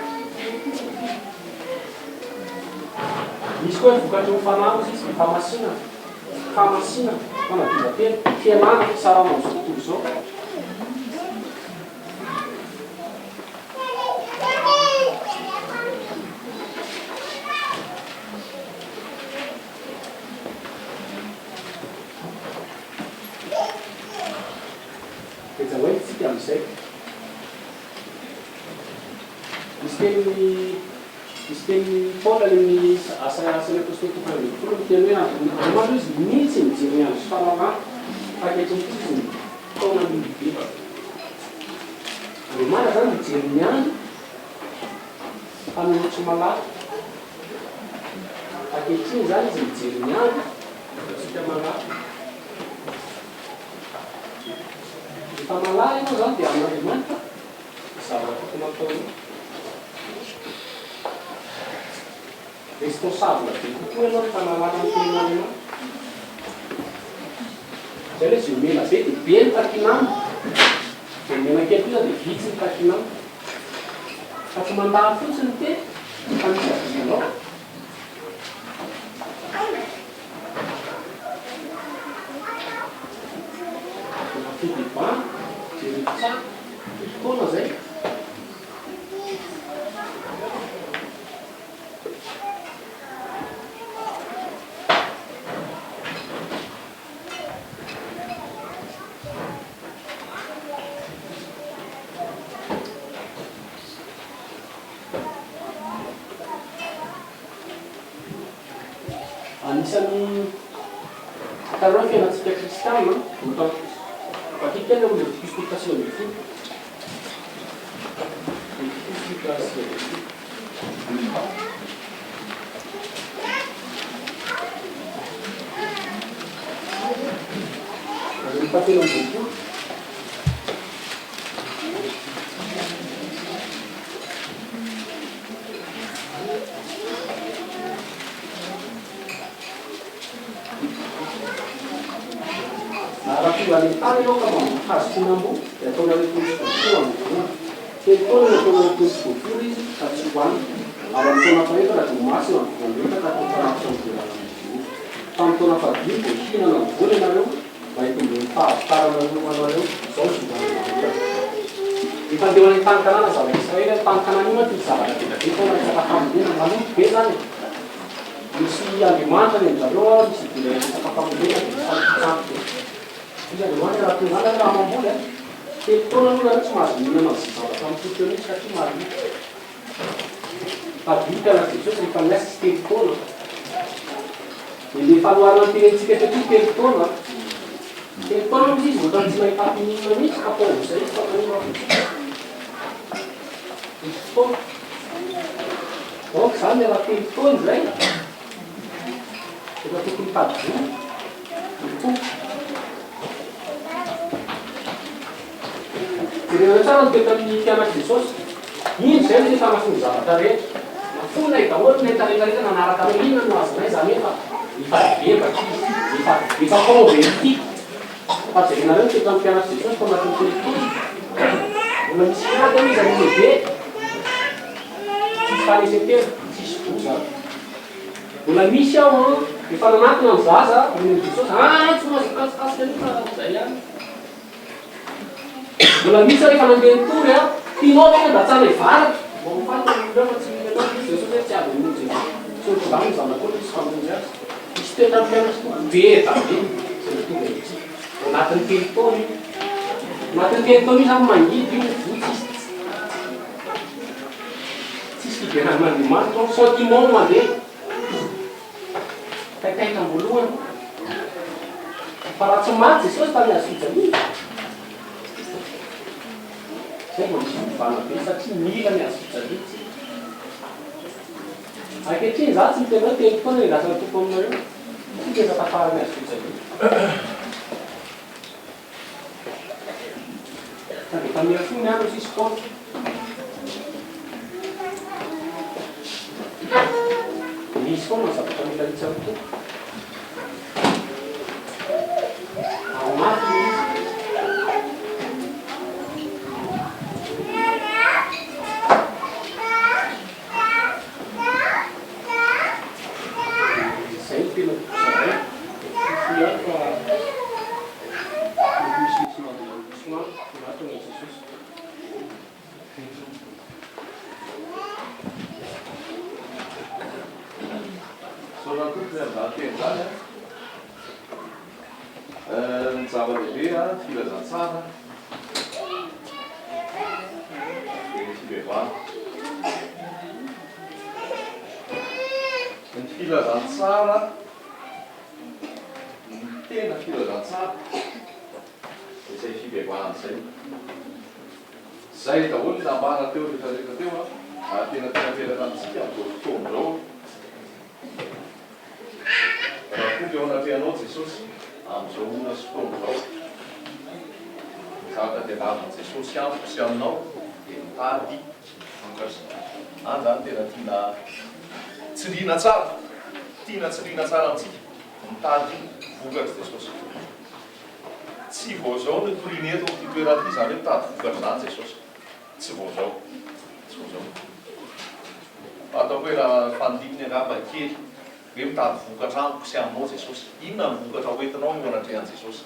Misy koa ny vokatry ny fanahy hozy izy, ny fahamasinana. Fahamasinana, fanadiovan-tena, fialana, fisarahana amin'izao tontolo izao. Dia jaoentsika amin'izay. Misy teny Misy tenin'i Paoly any amin'ny Asa Asan'ny Apostoly toko 11 miteny hoe Andriamanitra izy mihitsy mijery ny andro sy fahalalana fa ankehitriny kosa izy mitaona ny hibebaka. Andriamanitra izany mijery ny andro fa ny tsy malaky. Fa ankehitriny izany izy mijery ny andro fa tsika malaky. Rehefa malahy ianao izany dia amin'Andriamanitra ny zavatra tokony hataonao. Responsable be kokoa ianao rehefa nahalala ny tenin'Andriamanitra. Izay ilay izy omena be dia be ny takiana aminy, dia omena kely kosa dia vitsy ny takiana aminy. Fa tsy mandà fotsiny ny teny fa misy adidinao. Mbola fidebahana, jereo tsara, firy taona izay? Anisan'ny hitanareo ny fiainantsika kristiana, ohatra vakiko kely eo amin'ny Levitikosy toko faha 19. Levitikosy toko faha 19. Andininy fahatelo amby roapolo. Ary raha tonga any an-tany ianao ka mamboly hazo fihinam-boa, dia ataonareo toy ny voafory amin'ny voany. Telo taona no ataonareo toy ny voafory izy, ka tsy hohanina. Ary amin'ny taona fahefatra dia ho masina ny voany rehetra ka hatao fanatitra noderana amin'i Jehovah. Fa amin'ny taona fahadimy vao hihinana ny voany ianareo, mba hitomboan'ny fahavokaranareo ho anareo, izao no filazan'Andriamanitra. Efa ndeha ho any an-tany Kanana ny zanak'Israely, ary tany Kanana io mantsy nisy zavatra be dia be tao, resaka fambolena, maloto be izany e. Misy Andriamanitra any amin-dRareo ao, misy idirana resaka fambolena dia misy fanompoan-tsampy be. Hoy Andriamanitra, raha tonga any nareo raha mamboly a, telo taona aloha nareo tsy mahazo mihinana an'izay zavatra mitoto eo mihitsy satria maloto. Tadidio mpianatr'i Jesosy rehefa niasa izy telo taona. Dia ilay fanoharana notenenintsika teo koa telo taona. Telo taona hozy izy ohatran'ny tsy nahita finoana mihitsy ka paozy izay izy fa nanova fotsiny. Nisy fotoana. Donc izany raha telo taona izay, efa tokony hitady vola ny Tompo. Jerenareo tsara ny toetran'ny mpianatr'i Jesosy. Indro izay no efa nafoy ny zavatra rehetra. Nafoinay daholo ny entana rehetra rehetra nanaraka anao. Inona no azonay izany efa efa nibebaka izy, efa efa converti. Fa jerenareo ny toetran'ny mpianatr'i Jesosy tao anatin'ny telopolo. Mbola misy ady ao izy amin'ny lehibe. Tsisy fanesetena, tsisy voa izany. Mbola misy ao an, efa nanatona ny zaza, nomen'i Jesosy, ah tsy mahazo mikasokasika an'io fa izay ihany. Mbola misy ary efa nandeha nitory a! Tianao ve ny handatsana i varatra? Mba ho faty ny olona fa tsy mila anao Kristy Jesosy hoe tsy avy hamonjy anao. Tsy ohatr'izany ny zanak'olona izy mpamonjy azy. Misy toetra amin'ny fiainana tsy tokony be da be izay mitovy amintsika. Ao anatin'ny telo taona io. Ao anatin'ny telo taona io izany mangidy io, voa tsisy tsisy fideran'Andriamanitra ao, sentiment no mandeha. Taitaitra am-boalohany. Fa raha tsy maty Jesosy tamin'ny hazo fijaliana, izay vao nisy fiovana be satria mila ny hazo fijaliana isika. Ankehitriny izaho tsy miteny hoe telo taona iandrasan'ny Tompo aminareo, isika efa tafaran'ny hazo fijaliana. Sady efa mihafohy ny andro sisa Paoly. Misy foana ny zavatra mila ahitsy amin'ny Tompo. Ary mafy ilay izy. Izay no tena tiako zaraina. Fohifohy ihany fa mety misy lesona azo tsoahina manatona an'i Jesosy. Misaotra ny Tompo ny amin'izany teny izany an. Ny zava-dehibe an, filazantsara dia ny fibebahana. Ny filazantsara, ny tena filazantsara dia izay fibebahana izay. Izay daholo ny nambara teo rehetra rehetra teo an, ary tena tiana apetraka amintsika amin'izao fotoana izao. Raha tonga eo anatrehanao Jesosy amin'izao ora sy fotoana izao, ny zavatra tadiavin'i Jesosy amiko sy aminao dia mitady vokatra. Any izany tena tiana tsindriana tsara, tiana tsindriana tsara amintsika, mitady vokatra Jesosy. Tsy vao izao no toriana eto amin'ity toerana ity izany hoe mitady vokatra izany Jesosy. Tsy vao izao. Tsy vao izao. Fa ataoko hoe raha fandininy angamba kely hoe mitady vokatra amiko sy aminao Jesosy. Inona ny vokatra hoentinao eo anatrehan'i Jesosy?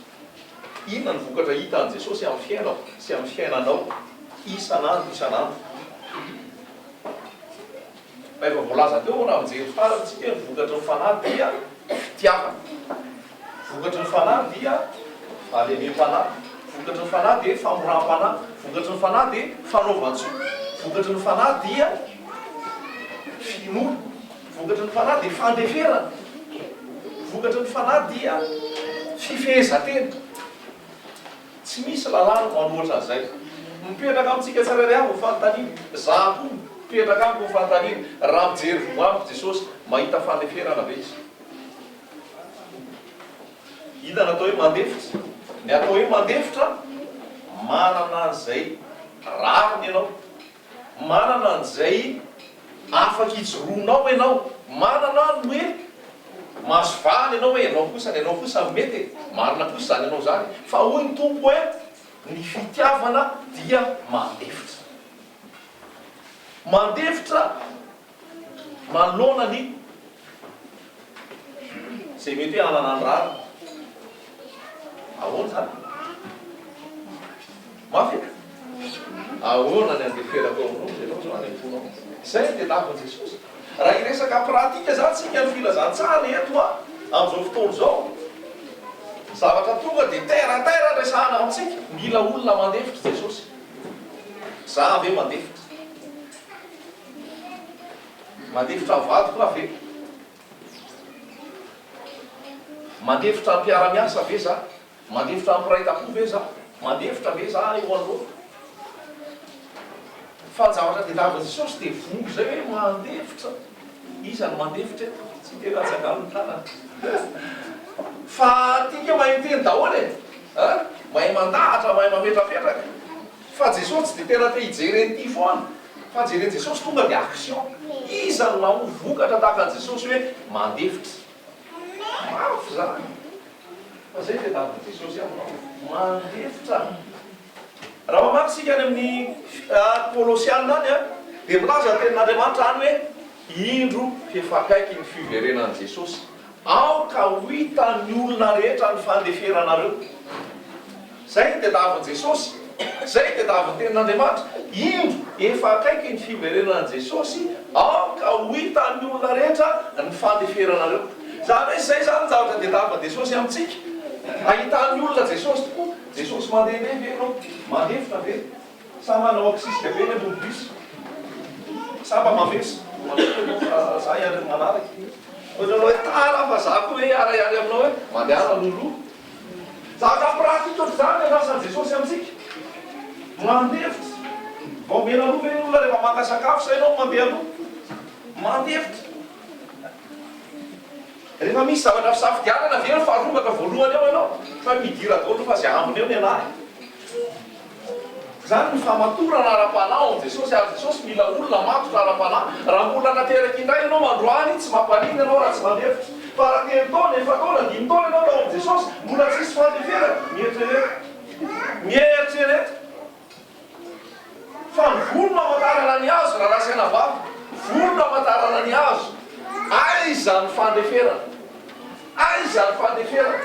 Inona ny vokatra hitan'i Jesosy amin'ny fiainako sy amin'ny fiainanao isan'andro isan'andro? Fa efa voalaza teo raha mijery farany tsika hoe ny vokatry ny fanahy dia fitiavana. Vokatry ny fanahy dia fahalemem-panahy. Vokatry ny fanahy dia famoram-panahy. Vokatry ny fanahy dia fanaovan-tsoa. Vokatry ny fanahy dia finoana. Vokatry ny fanahy dia fandeferana. Vokatry ny Fanahy dia fifehezan-tena. Tsy misy lalàna manohatra an'izay. Mipetraka amintsika tsirairay avy ny fanontaniana, izaho koa mipetraka amiko ny fanontaniana, raha mijery voa amiko Jesosy, mahita fandeferana ve Izy? Inona no atao hoe mandefitra? Ny atao hoe mandefitra, manana an'izay rariny ianao, manana an'izay afaka ijoroanao ianao, manana ny hoe mahazo vahana ianao hoe ianao kosa, ny anao kosa no mety e, marina kosa izany anao izany, fa hoy ny Tompo hoe ny fitiavana dia mandefitra. Mandefitra manoloana ny izay mety hoe hanana ny rariny. Ahoana izany? Mafy e? Ahoana ny andeferako ao aminao ianao izao any am-ponao? Izay no tadiavin'i Jesosy. Raha hiresaka pratika izany isika ny filazantsara eto an, amin'izao fotoana izao, zavatra tonga dia terre à terre no resahana amintsika. Mila olona mandefitra Jesosy. Za ve mandefitra? Mandefitra ny vadiko aho ve? Mandefitra ny mpiara-miasa ve za? Mandefitra ny mpiray tampo ve za? Mandefitra ve za eo anoloako? Fa ny zavatra tediavin'i Jesosy dia vongo izay hoe mandefitra. Iza no mandefitra eto? Tsy tena atsangano ny tanana. Fa tika mahay miteny daholo e! An? Mahay mandahatra, mahay mametrapetraka. Fa Jesosy tsy dia tena te hijery an'ity foana. Fa jeren'i Jesosy tonga dia action. Iza no namoa vokatra tahaka an'i Jesosy hoe mandefitra. Mafy izany. Fa izay no tadiavin'i Jesosy aminao. Mandefitra. Raha mamaky isika any amin'ny Kolosiana any dia milaza ny tenin'Andriamanitra any hoe indro f'efa akaiky ny fiverenan'i Jesosy. Aoka ho hitan'ny olona rehetra ny fandeferanareo. Izay no tadiavin'i Jesosy. Izay no tadiavin'ny Tenin'Andriamanitra. Indro, efa akaiky ny fiverenan'i Jesosy, aoka ho hitan'ny olona rehetra ny fandeferanareo. Izany hoe izay izany ny zavatra tadiavin'i Jesosy amintsika. Ahitan'ny olona Jesosy tokoa. Jesosy mandehandeha ve ianao? Mandefitra ve? Sa manao ankisisika be ny ambony bus? Sa mba mavesa? Matoa ianao fa za hiandry ny manaraka. Ohatran'ny hoe tara fa za koa hoe hiara-hiandry aminao hoe mandehana loloha. Zavatra pratique ohatr'izany ny andrasan'i Jesosy amintsika. Mandefitra. Vao omena aloha ve ny olona rehefa maka sakafo sa ianao no mandeha aloha? Mandefitra. Rehefa misy zavatra fisafidianana ve mifarombaka voalohany ao ianao? Fa midira daholo fa izay ambiny eo ny anah e. Izany ny fahamatorana ara-panahy ao amin'i Jesosy ary Jesosy mila olona matotra ara-panahy. Raha mbola nateraka indray ianao androany tsy mampaninona ianao raha tsy mandefitra. Fa raha telo taona, efa-taona, dimy taona ianao tao amin'i Jesosy mbola tsisy fandeferana, mieritrereta. Mieritrereta. Fa ny volo no amantarana ny hazo rahalahy sy anabavy. Volo no amantarana ny hazo. Aiza ny fandeferana? Aiza ny fandeferana?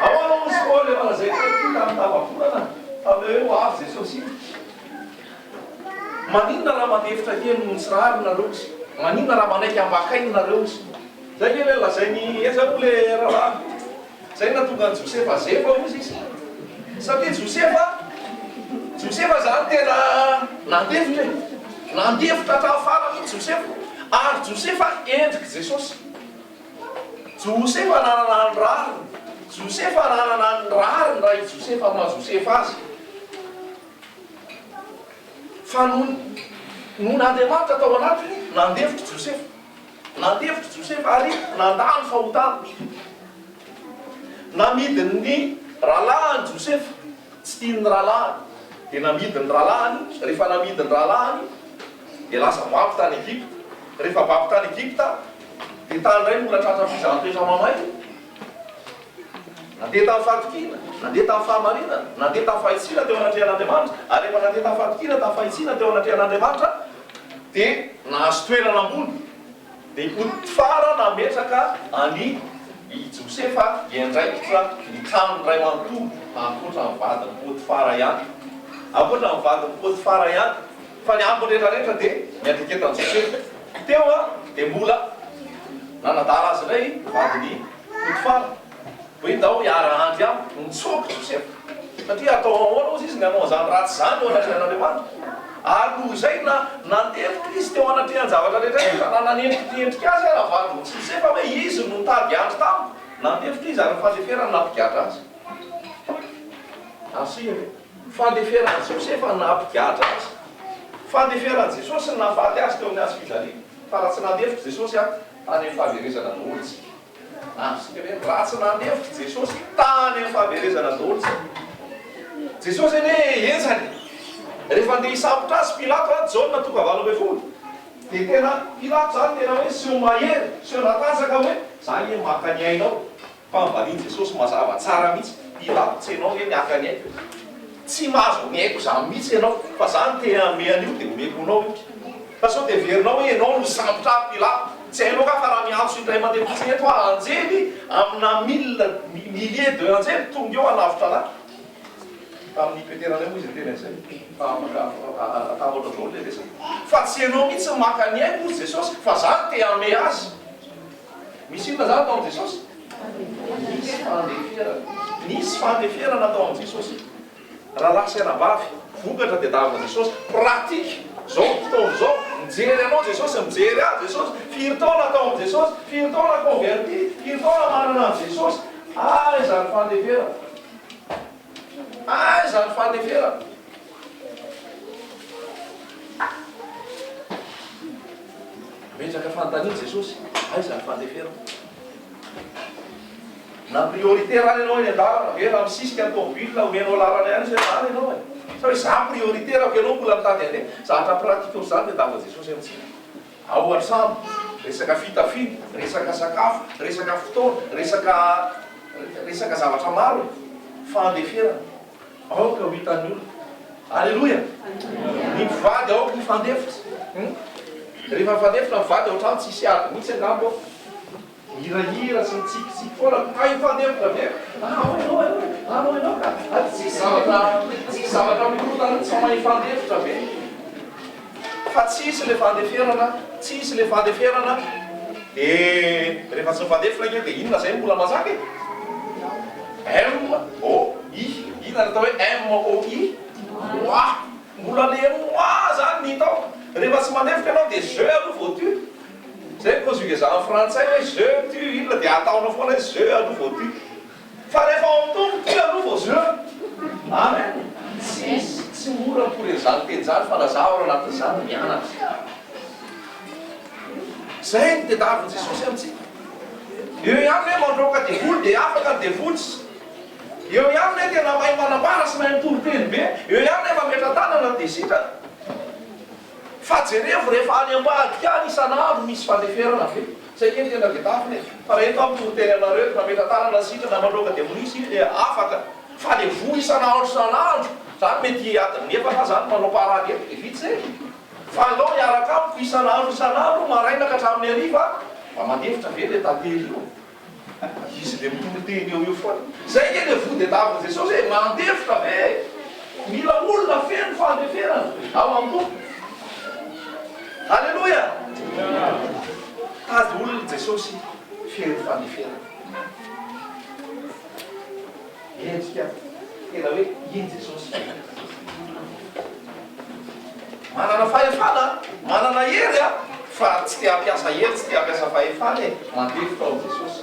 Ahoana hozy Paoly efa lazaiko teto ity tamin'ny tapa-bolana tamin'ilay hoe ho avy Jesosy iny? Maninona raha mandefitra kely noho ny tsy rariny nareo ozy? Maninona raha manaiky ambakainy nareo ozy? Zay nge le lazain'i aiza moa le rahalahy? Zay no nahatonga an'i Josefa zefa ozy izy. Satria Josefa, Josefa zany tena nandefitra e. Nandefitra hatramin'ny farany mihitsy Josefa. Ary Josefa endrik'i Jesosy. Josefa nanana ny rariny. Josefa nanana ny rariny raha i Josefa maha Josefa azy. Fa noho noho n'Andriamanitra tao anatiny, nandefitra Josefa. Nandefitra Josefa ary nandà ny fahotana. Namidin'ny rahalahiny Josefa, tsy tian'ny rahalahiny, dia namidin'ny rahalahiny, rehefa namidin'ny rahalahiny dia lasa babo tany Egypta. Rehefa babo tany Egypta, dia tany indray mbola tratra fizahan-toetra mamay. Nandeha tamin'ny fahatokiana, nandeha tamin'ny fahamarinana, nandeha tamin'ny fahitsiana teo anatrehan'Andriamanitra, ary rehefa nandeha tamin'ny fahatokiana, tamin'ny fahitsiana teo anatrehan'Andriamanitra, dia nahazo toerana ambony. Dia i Potifara nametraka an'i i Josefa hiandraikitra ny tranony iray manontolo, ankoatra ny vadin'i Potifara ihany. Ankoatra ny vadin'i Potifara ihany. Fa ny ambiny rehetra rehetra dia niandraiketan'i Josefa. Teo dia mbola nanadala azy indray vadin'i Potifara, hoe ndao hiara-handry amiko. Nitsoaka Josefa, satria atao ahoana hozy izy ny hanao an'izany ratsy izany eo anatrehan'Andriamanitra. Ary. Ary noho izay na nandefitra izy teo anatrehan-javatra rehetra rehetra, na nanendrikendrika azy ara vadin'i Josefa hoe izy no nitady andry tamiko, nandefitra izy ary ny fandeferany nampigadra azy. Azontsika ve? Fandeferan'i Josefa nampigadra azy. Fandeferan'i Jesosy no nahafaty azy teo amin'ny hazo fijaliana. Fa raha tsy nandefitra Jesosy tany amin'ny fahaverezana daholo isika. Azontsika ve? Raha tsy nandefitra Jesosy, tany amin'ny fahaverezana daholo isika. Jesosy anie henjana e! Rehefa andeha hisambotra azy Pilato an, Jaona toko 18, dia tena Pilato izany tena hoe seho mahery, seho natanjaka hoe, za anie maka ny ainao. Fa nivalian'i Jesosy mazava tsara mihitsy, Pilato, tsy ianao nge ny haka ny aiko e! Tsy mahazo ny aiko izany mihitsy ianao, fa za no te hanome an'io dia omeko anao io. Fa sao dia heverinao hoe ianao no hisambotra ahy Pilato? Tsy hainao nga fa raha miantso indray mandeha fotsiny eto aho, anjely amina mille, milliers de anjely tonga eo hanavotra anah. Tamin'i Petera indray moa izy niteny an'izay, fa afaka atambatra daholo ilay resaka. Fa tsy ianao mihitsy no maka ny aiko hozy Jesosy, fa za no te hanome azy. Misy inona izany tao amin'i Jesosy? Nisy fandeferana. Nisy fandeferana tao amin'i Jesosy. Rahalahy sy anabavy, vokatra dia davin'i Jesosy. Pratique, izao fotoana izao, mijery anao Jesosy, mijery ahy Jesosy. Firy taona tao amin'i Jesosy? Firy taona converti? Firy taona manana an'i Jesosy? Aiza ny fandeferana? Aiza ny fandeferana? Nametraka fanontaniana Jesosy, aiza ny fandeferana? Na prioritaire ary ianao eny an-dalana ve raha misisika ny tomobile omenao lalana ihany izy hoe zany ianao e? Sa hoe za prioritaire fa ianao mbola mitady handeha? Zavatra pratique ohatr'izany dia davan'i Jesosy amintsika. Ao an-trano, resaka fitafiana, resaka sakafo, resaka fotoana, resaka resaka zavatra maro e! Fandeferana. Aoka ho hitan'ny olona. Aleloia! Ny mpivady aoka hifandefitra. Rehefa mifandefitra ny mpivady ao an-trano tsy hisy ady mihitsy angamba ao. Mihirahira sy mitsikitsiky foana, hay mifandefitra be. Anao ianao e, anao ianao ka. Ary tsisy zavatra, tsisy zavatra mikorontana mihitsy fa mahay mifandefitra be. Fa tsisy le fandeferana, tsisy le fandeferana, de rehefa tsy mifandefitra ange de inona zay mbola mazaka e? M O I, inona ny atao hoe M O I? Moi, mbola le moi zany ny hita ao, rehefa tsy mandefitra ianao de je aloha vao tu, zay ny conjugaison en frantsay hoe je, tu, il de ataonao foana hoe je aloha vao tu. Fa rehefa ao amin'ny Tompo ty aloha vao je. Amen. Tsy tsy mora akory an'izany teny izany fa na zaho ary anatin'izany mianatra. Izay no tediavin'i Jesosy amintsika. Eo ihany ve mandroaka devoly dia afaka ny devoly. Eo ihany ve tena mahay manambara sy mahay mitory teny be. Eo ihany ve mametra-tanana dia sitrana. Fa jerevo rehefa any ambadika any isan'andro misy fandeferana ve? Tsy haiko hoe tena tedavina e! Fa raha eto aho mitory teny aminareo eto mametra-tanana sitrana mandroaka demonia isika dia afaka. Fa le voa isan'andro isan'andro zany mety adin'ny efatra aho zany manao parade eto dia vita zay. Fa aleo hiaraka amiko isan'andro isan'andro maraina ka hatramin'ny hariva mba mandefitra ve le tantely io? Izy le mitory teny eo eo foana. Zay nge le voa tediavin'i Jesosy e, mandefitra ve e? Mila olona feno fandeferana ao amin'ny Tompo. Aleloia! Mitady olona Jesosy feno fandeferana. Endrika tena hoe iny Jesosy. Manana fahefana, manana hery a, fa tsy te hampiasa hery, tsy te hampiasa fahefana e, mandefitra ao amin'i Jesosy.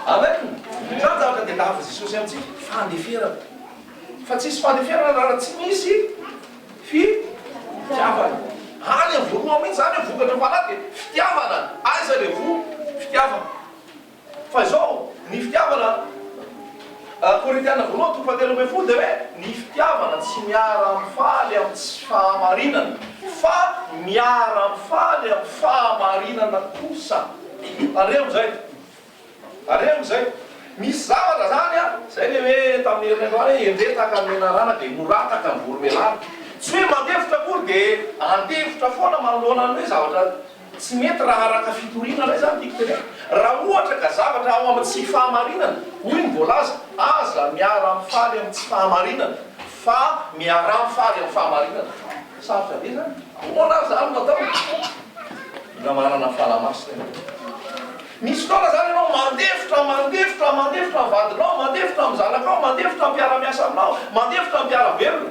Amen! Izany zavatra tadiavin'i Jesosy amintsika, fandeferana. Fa tsisy fandeferana raha tsy misy fitiavana. Any amin'ny voalohany mihitsy izany hoe vokatry ny fanahy dia fitiavana. Aiza ilay voa? Fitiavana. Fa izao, ny fitiavana, Korintiana voalohany toko fahatelo ambin'ny folo dia hoe, ny fitiavana tsy miara-mifaly amin'ny tsy fahamarinana, fa miara-mifaly amin'ny fahamarinana kosa. Tandremo izay. Tandremo izay. Misy zavatra izany an, izay ilay hoe tamin'ny herinandro any hoe endretaka ny menarana dia morataka ny voromelana. Tsy hoe mandefitra akory dia andefitra foana manoloana ny hoe zavatra Tsy mety raha araka fitoriana indray izany tiako tenenina. Raha ohatra ka zavatra ao amin'ny tsy fahamarinana, hoy ny voalaza, aza miara-mifaly amin'ny tsy fahamarinana fa miaraha-mifaly amin'ny fahamarinana. Sarotra be izany. Ahoana ary izany no atao? Mila manana Fanahy Masina ianao. Misy fotoana izany ianao mandefitra, mandefitra, mandefitra amin'ny vadinao, mandefitra amin'ny zanakao, mandefitra amin'ny mpiara-miasa aminao, mandefitra amin'ny mpiara-belona.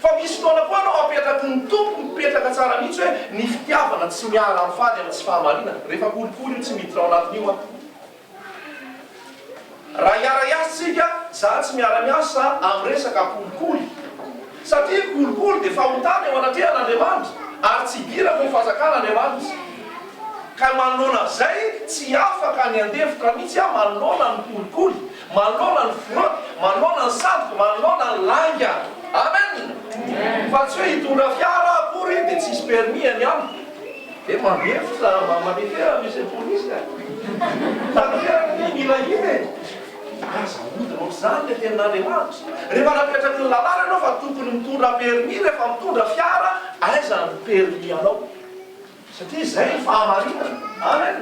Fa misy fotoana koa ianao apetraky ny Tompo mipetraka. tsara mihitsy hoe ny fitiavana tsy miara-mifaly amin'ny tsy fahamarinana. Rehefa kolikoly io tsy miditra ao anatin'io aho. Raha hiara-hiasa isika, za tsy miara-miasa amin'ny resaka kolikoly. Satria ny kolikoly dia fahotana eo anatrehan'Andriamanitra ary tsy idirako ny fanjakan'Andriamanitra. Ka manoloana an'izay, tsy afaka ny handefitra mihitsy aho manoloana ny kolikoly, manoloana ny fraude, manoloana ny sandoka, manoloana ny lainga. Amen! Fa tsy hoe hitondra fiara aho akory dia tsisy permis any amiko. Dia mandefitra, manefera monsieur police a! Tanteraka ny mila iny e! Aza ahodina ohatr'izany ilay tenin'Andriamanitra. Rehefa napetraky ny lalàna ianao fa tokony mitondra permis rehefa mitondra fiara, aiza ny permis anao? Satria izay ny fahamarinana. Amen!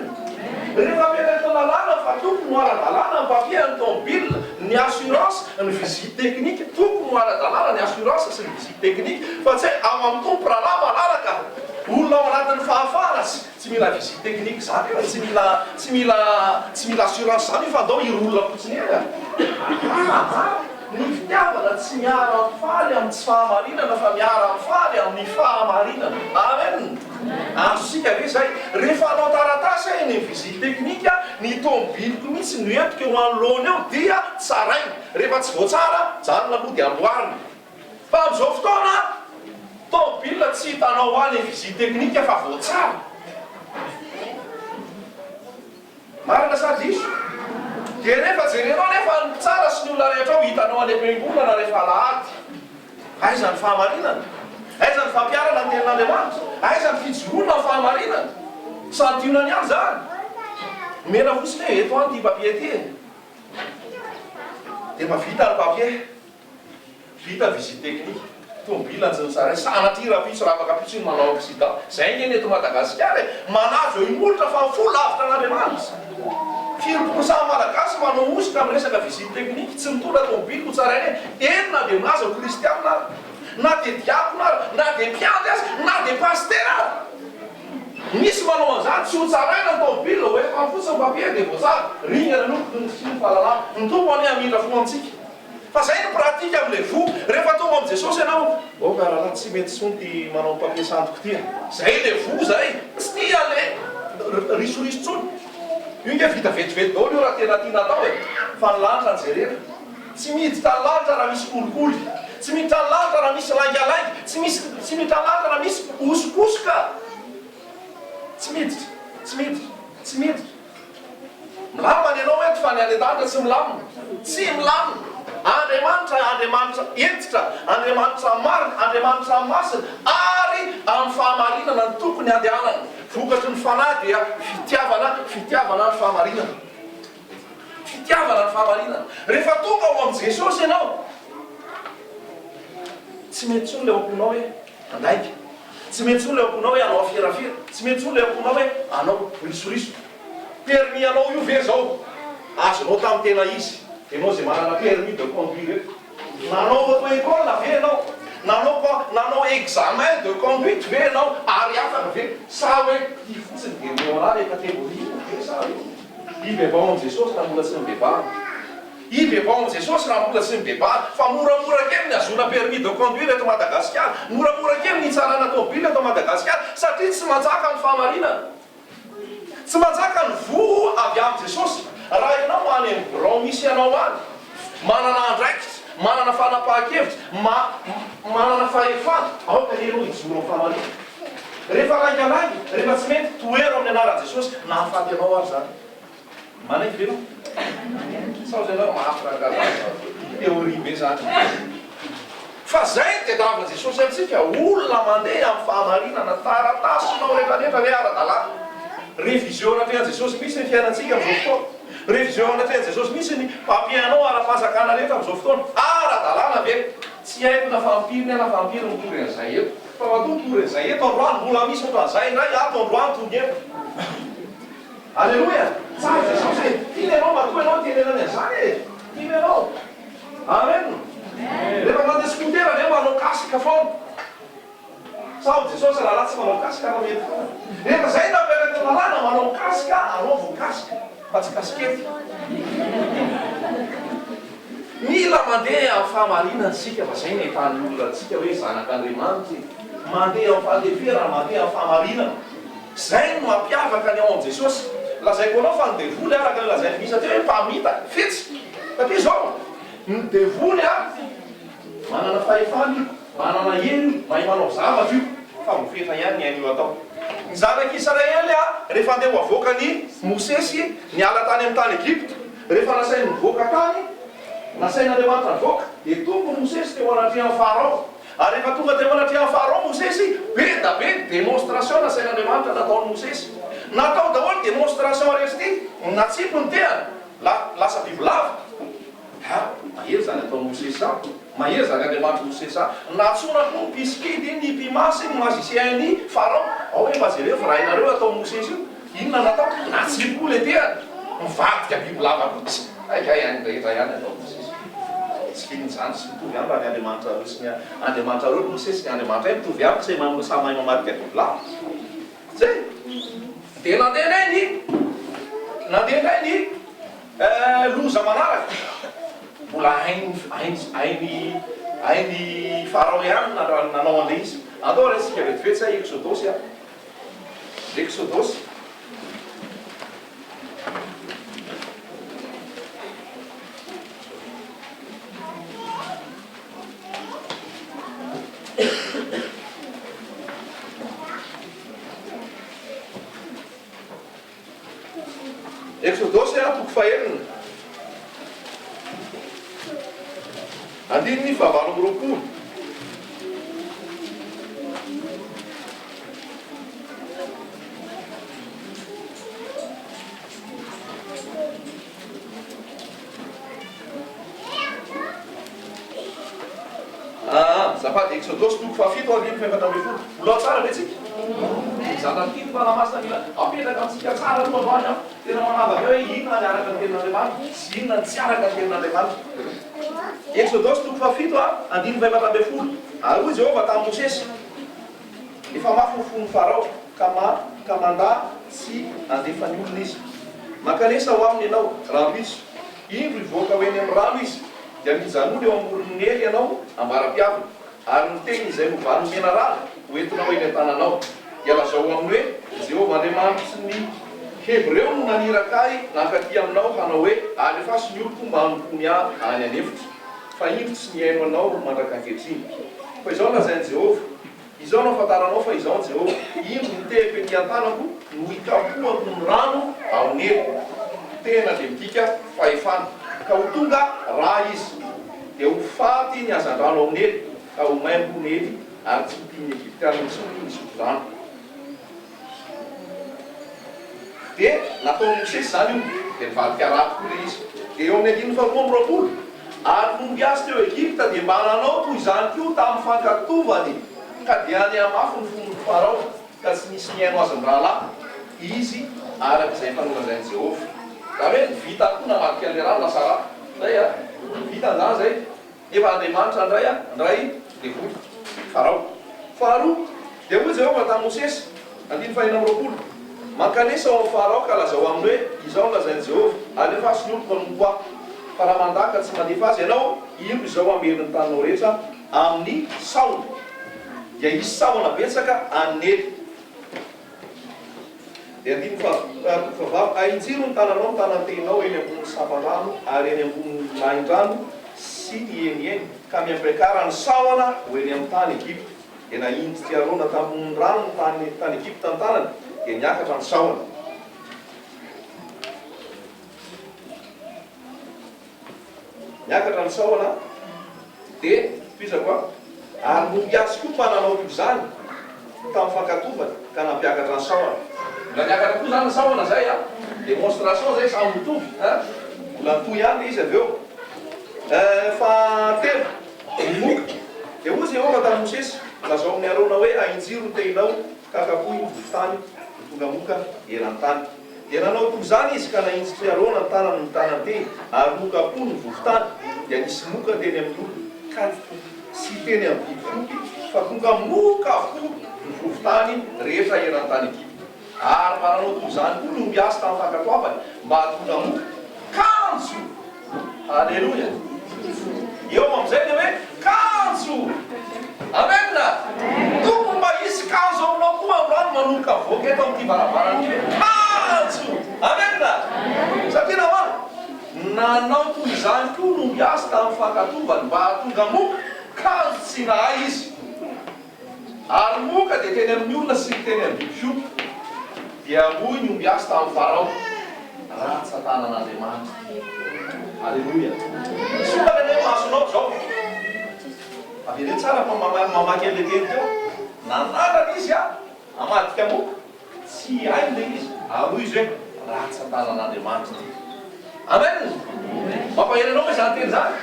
Rehefa apetraky ny lalàna fa tokony ho ara-dalàna ny papier ny tomobile, ny assurance, ny visite technique, tokony ho ara-dalàna ny assurance sy ny visite technique fa tsy hoe ao amin'ny Tompo rahalahy malalaka, olona ao anatin'ny fahafahana tsy tsy mila visite technique izany io e, tsy mila tsy mila tsy mila assurance izany io fa andao hirola fotsiny eny e. Aa ny fitiavana tsy miara-mifaly amin'ny tsy fahamarinana fa miara-mifaly amin'ny fahamarinana. Amen! Azontsika ve izay? Rehefa hanao taratasy aho eny amin'ny visite technique, ny tomobiliko mihitsy no entiko eo anoloana eo dia tsaraina. Rehefa tsy voatsara, ajanona aloha dia amboarina. Fa amin'izao fotoana, tomobile tsy hitanao any amin'ny visite technique fa voatsara. Marina sa diso? Dia rehefa jerenao nefa ny mpitsara sy ny olona rehetra ao hitanao any am-piangonana rehefa alahady. Aiza ny fahamarinana? Aiza ny fampiharana ny tenin'Andriamanitra? Aiza ny fijoroana amin'ny fahamarinana? Santionany ihany izany. Omena fotsiny hoe eto an ity papier ity e. Dia efa vita ny papier. Vita visite technique, tomobila tsy nitsaraina, sanatria rahampitso raha afaka ampitso iny manao accident, zay ange ny eto Madagasikara e, manazo eo imolotra fa ny fo lavitra an'Andriamanitra. Firy pour cent Malagasy manao hosoka amin'ny resaka visite technique, tsy mitondra tomobily ho tsaraina eny, eny na dia milaza ho kristianina ary, na dia diakona ary, na dia mpiandry aza, na dia pasitera ary. Misy manao an'izany, tsy ho tsaraina ny tomobily, ho efa fotsiny ny papier dia voatsara, ringana ny oloko ny sy ny fahalalana. Ny Tompo anie hamindra fo amintsika. Fa zay no pratique amle voa, rehefa tonga am Jesosy ianao, ok rahalahy tsy mety tsony ty manao papier sandoka ty a, zay le voa zay, tsy tia le risoriso tsony, io nge vita vetivety daholo io raha tena tiana atao e, fa ny lanitra no jerena, tsy miditra ny lanitra raha misy kolikoly, tsy miditra ny lanitra raha misy laingalainga, tsy misy tsy miditra ny lanitra raha misy hosokosoka, tsy miditra, tsy miditra, tsy miditra. Milamina ny anao eto fa ny any an-danitra tsy milamina. Tsy milamina. Andriamanitra, Andriamanitra hentitra, Andriamanitra marina, Andriamanitra masina ary amin'ny fahamarinana no tokony handehanana. Vokatry ny Fanahy dia fitiavana, fitiavana ny fahamarinana. Fitiavana ny fahamarinana. Rehefa tonga ao amin'i Jesosy ianao, tsy mety intsony ilay ao am-ponao hoe handainga. Tsy mety intsony ilay ao am-ponao hoe hanao aferafera. Tsy mety intsony ilay ao am-ponao hoe hanao risoriso. Permis anao io ve zao azonao tamin'ny tena izy? Ianao izay manana permis de conduire eto. Nanao auto école ve ianao? Nanao nanao examen de conduite ve ianao ary afaka ve? Sa hoe ity fotsiny dia omeo anah ilay catégorie io ve sa io? Ibebaho amin'i Jesosy raha mbola tsy nibebahana. Ibebaho amin'i Jesosy raha mbola tsy nibebahana. Fa moramora kely ny ahazoana permis de conduire eto Madagasikara. Moramora kely ny hitsarana tômôbila eto Madagasikara satria tsy manjaka ny fahamarinana. Tsy manjaka ny voa avy amin'i Jesosy. Raha ianao any amin'ny birao misy anao any, manana andraikitra, manana fanapahan-kevitra, ma, manana fahefana, aoka anie ianao hijoro amin'ny fahamarinana. Rehefa laingalainga, rehefa tsy mety, tohero amin'ny anaran'i Jesosy, nahafaty anao ary izany. Manaiky ve ianao? Sao zay ianao mafy rangahy zany théorie be zany. Fa zay no tadiavin'i Jesosy antsika, olona mandeha amin'ny fahamarinana, taratasinao retraretra ve ara-dalàna? Révision anatrehan'i Jesosy mihitsy ny fiainantsika amin'izao fotoana. Révision anatrehan'i Jesosy mihitsy ny papier anao ara-panjakana rehetra amin'izao fotoana. Ara-dalàna ve? Tsy haiko na fa ampiriny na fa ampiry mitory an'izay eto. Fa matoa mitory an'izay eto androany, mbola misy ohatran'izay indray ato androany tonga eto. Aleloia! Tsara Jesosy e! Tiany ianao matoa ianao nitenenany an'izany e! Tiany ianao! Amen! Rehefa mandeha scooter ve manao casque foana? Sao Jesosy rahalahy tsy manao casque fa mety foana. Rehefa zay no apetraky ny lalàna manao casque anaovy ny casque fa tsy kasikety. Mila mandeha amin'ny fahamarinana isika fa zay no ahitan'ny olona antsika hoe zanak'Andriamanitra e! Mandeha amin'ny fandeferana, mandeha amin'ny fahamarinana. Izay no mampiavaka ny ao amin'i Jesosy. Lazaiko anao fa ny devoly araka ny lazain'i Misa teo hoe mpamitaka, fetsy. Satria izao, ny devoly an, manana fahefana io, manana hery io, mahay manao zavatra io, fa voafetra ihany ny hain'io atao. Ny zanak'Israely an, rehefa andeha ho avoakan'i Mosesy niala tany amin'ny tany Egypta, rehefa nasainy nivoaka tany, nasain'Andriamanitra nivoaka, dia tonga Mosesy teo anatrehan'i Farao. Ary rehefa tonga teo anatrehan'i Farao Mosesy, be da be ny démonstration nasain'Andriamanitra nataon'i Mosesy. Natao daholo démonstration rehetra ity, natsipy ny tehany, la, lasa bibilava. Ha, mahery izany ataon'i Mosesy izany, mahery izany Andriamanitr'i Mosesy izany. Nantsoina koa ny mpisikidy, ny mpimasy, ny magicien-n'i Farao. Ao hoe mba jereo fa rainareo ataon'i Mosesy io. Inona natao? Natsipy koa ilay tehany, nivadika bibilava koa. Tsy hay kay any rehetra ihany ataon'i Mosesy. Tsy inona izany, tsy mitovy ihany raha ny Andriamanitrareo sy ny Andriamanitrareo ry Mosesy sy ny Andriamanitray mitovy ihany, tsy samy mahay mamadika bibilava. Zay. Dia nandeha indray ny nandeha indray ny loza manaraka. Mbola hain'ny hain'ny hain'ny hain'i Farao ihany nanao an'ilay izy. Andao raisintsika vetivety sa Eksodosy a. Eksodosy. Eksodosy toko fahenina, andininy fahavalo amby 20. Aa, azafady, Eksodosy toko fahafito andininy faha-14. Mbola ao tsara ve tsika? Mizaka ny tiako Fanahy Masina mila apetraka amintsika tsara aloha androany an. Tena manavaka hoe inona ny araka ny tenin'Andriamanitra sy inona ny tsy araka ny tenin'Andriamanitra. Eksodosy toko fahafito andininy faha-14. Ary hoy Jehovah tamin'i Mosesy, Efa mafy ny fon'i Farao, ka ma, ka mandà tsy handefa ny olona izy. Mankanesa ho aminy ianao, rahampitso. Indro hivoaka ho eny amin'ny rano izy, dia mijanona eo amoron'ny Neily ianao ambara-piaviny, ary ny tehiny izay novan'ny menarana ho entinao eny an-tananao. Dia lazao aminy hoe, Jehovah Andriamanitry ny Hebreo no naniraka ahy nankaty aminao hanao hoe, Alefaso ny oloko mba hanompoany ahy any an'efitra. Fa indro tsy nihaino anao mandrak'ankehitriny. Fa izao no lazain'i Jehovah, Izao no ahafantaranao fa Izaho Jehovah, Indro ny tehiko ety an-tanako no hikapohako ny rano ao Neily. Tehina dia midika fahefana. Ka ho tonga ra izy. Dia ho faty ny hazandrano ao Neily, ka ho maimbo Neily, ary tsy ho tian'ny Egyptiana intsony ny hisotro rano. Dia nataon'i Mosesy izany io, dia nivadika ra tokoa ilay izy. Dia eo amin'ny andininy faharoa amby 20, Ary nony azy teo Egypta dia mba nanao toy izany koa tamin'ny fankatovany, ka dia nihamafy ny fon'i Farao, ka tsy nisy nihaino azy mirahalahy izy, araka izay efa nolazain'i Jehovah. Izany hoe ny vitany koa namadika an'ilay rano lasa ra. Izay an! Vitany izany izay. Nefa Andriamanitra handray handray devoly, Farao. Faharoa, dia hoy Jehovah tamin'i Mosesy, andininy fahenina amby 20, Mankanesa ao amin'i Farao ka lazao aminy hoe, 'Izao no lazain'i Jehovah, Alefaso ny oloko hanompo ahy. Fa raha mandà ka tsy mandefa azy ianao, indro izao hamely ny taninao rehetra amin'ny sahona. Dia hisy sahona betsaka any Nely. Dia andininy faha toko fahavalo, Ahinjiro ny tananao ny tanan-tehinao eny ambonin'ny sampan-drano ary eny ambonin'ny lahin-drano sy ny heniheny, ka miampiakara ny sahona ho eny amin'ny tany Egypta. Dia nahinjitr'i Arona tambonin'ny rano ny tany tany Egypta ny tanany, dia niakatra ny sahona. Niakatra ny sahona, dia tohizako an, ary Nomiasy koa mba nanao toy izany tamin'ny fankatovany ka nampiakatra ny sahona. Mbola niakatra koa izany ny sahona izay an, démonstration izay samy mitovy an, mbola nitohy ihany ilay izy avy eo. Fahatelo, ny moka. Dia hoy Jehovah tamin'i Mosesy, Lazao amin'i Arona hoe, Ahinjiro ny tehinao ka kapohy ny vovon-tany ho tonga moka eran-tany. Dia nanao toy izany izy ka nahinjitr'i Arona ny tanany ny tanan-tehiny, ary nokapohiny ny vovon-tany, dia nisy moka teny amin'ny olona, ka sy teny amin'ny biby fiompy, fa tonga moka avokoa ny vovon-tany rehetra eran'ny tany Egypta. Ary mba nanao toy izany koa ny ombiasy tamin'ny fankatoavany, mba hahatonga moka. Kanjo! Aleloia! Eo amin'izay ilay hoe kanjo! Amen! Tompom-. tafavoaka eto amin'ity varavarana ity hoe kanjo! Amen! Satria nahoana? Nanao toy izany koa ny ombiasy tamin'ny fankatovany mba hahatonga moka, kanjo tsy nahay izy. Ary moka dia teny amin'ny olona sy ny teny amin'ny biby fiompy. Dia hoy ny ombiasy tamin'i Farao, Rantsan-tanan'Andriamanitra ity. Aleloia! Misokatra anie ny masonao izao. Avereno tsara fa mamaky an'ilay teny teo. Nanandrana izy hamadika moka. Tsy hainy ilay izy. Ary hoy izy hoe, Rantsan-tanan'Andriamanitra ity. Amen! Mampahery anao ve izany teny izany?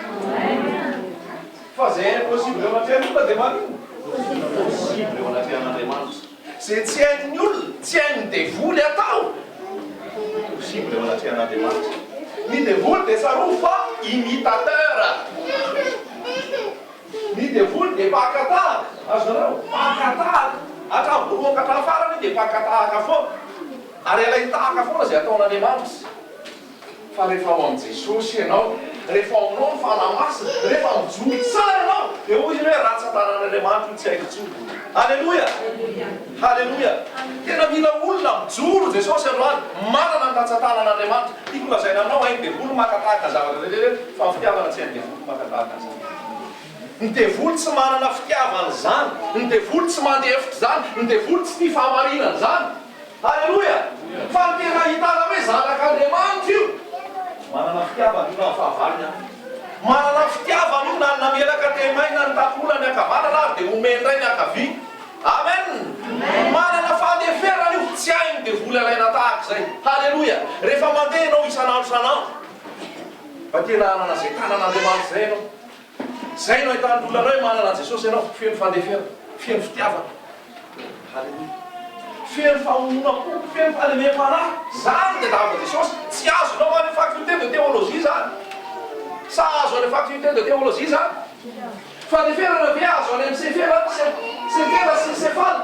Fa izay impossible eo anatrehan'ny olona dia maninona? Possible eo anatrehan'Andriamanitra. Izay tsy hain'ny olona, tsy hain'ny devoly atao, possible eo anatrehan'Andriamanitra. Ny devoly dia tsarovy fa imitateur. Ny devoly dia mpaka tahaka, azonareo? Mpaka tahaka. Hatramin'ny voalohany ka hatramin'ny farany dia mpaka tahaka foana. Ary alainy tahaka foana izay ataon'Andriamanitra. Fa rehefa ao amin'i Jesosy ianao, rehefa ao aminao ny Fanahy Masina, rehefa mijoro tsara ianao, dia hoy izy hoe, Rantsan-tanan'Andriamanitra io tsy haiko intsony. Aleloia! Haleloia! Tena mila olona mijoro Jesosy androany, manana ny rantsan-tanan'Andriamanitra. Tiako lazaina aminao, hain'ny devoly maka tahaka ny zavatra rehetra ireny, fa ny fitiavana tsy hain'ny devoly maka tahaka an'izany. Ny devoly tsy manana fitiavana izany, ny devoly tsy mandefitra izany, ny devoly tsy tia fahamarinana izany. Aleloia! Fa ny tena ahitana hoe zanak'Andriamanitra io, manana fitiavana io na ny fahavalony ary. Manana fitiavana io na ny namelaka tehamaina ny takolany ankavanana ary dia omeny indray ny ankavia. Amen! Manana fandeferana io, tsy hain'ny devoly alaina tahaka izay. Haleloia! Rehefa mandeha ianao isan'andro isan'andro, mba tena hanana izay tanan'Andriamanitra izay ianao. Izay no ahitan'ny olona anao hoe manana an'i Jesosy ianao, feno fandeferana, feno fitiavana. Haleloia. Feno famonoam-po, feno fahalemem-panahy. Izany no tadiavin'i Jesosy. Tsy azonao any amin'ny faculté de théologie izany. Sa azo any amin'ny faculté de théologie izany? Fandeferana ve azo any amin'ny sefela, sefela sy sefala?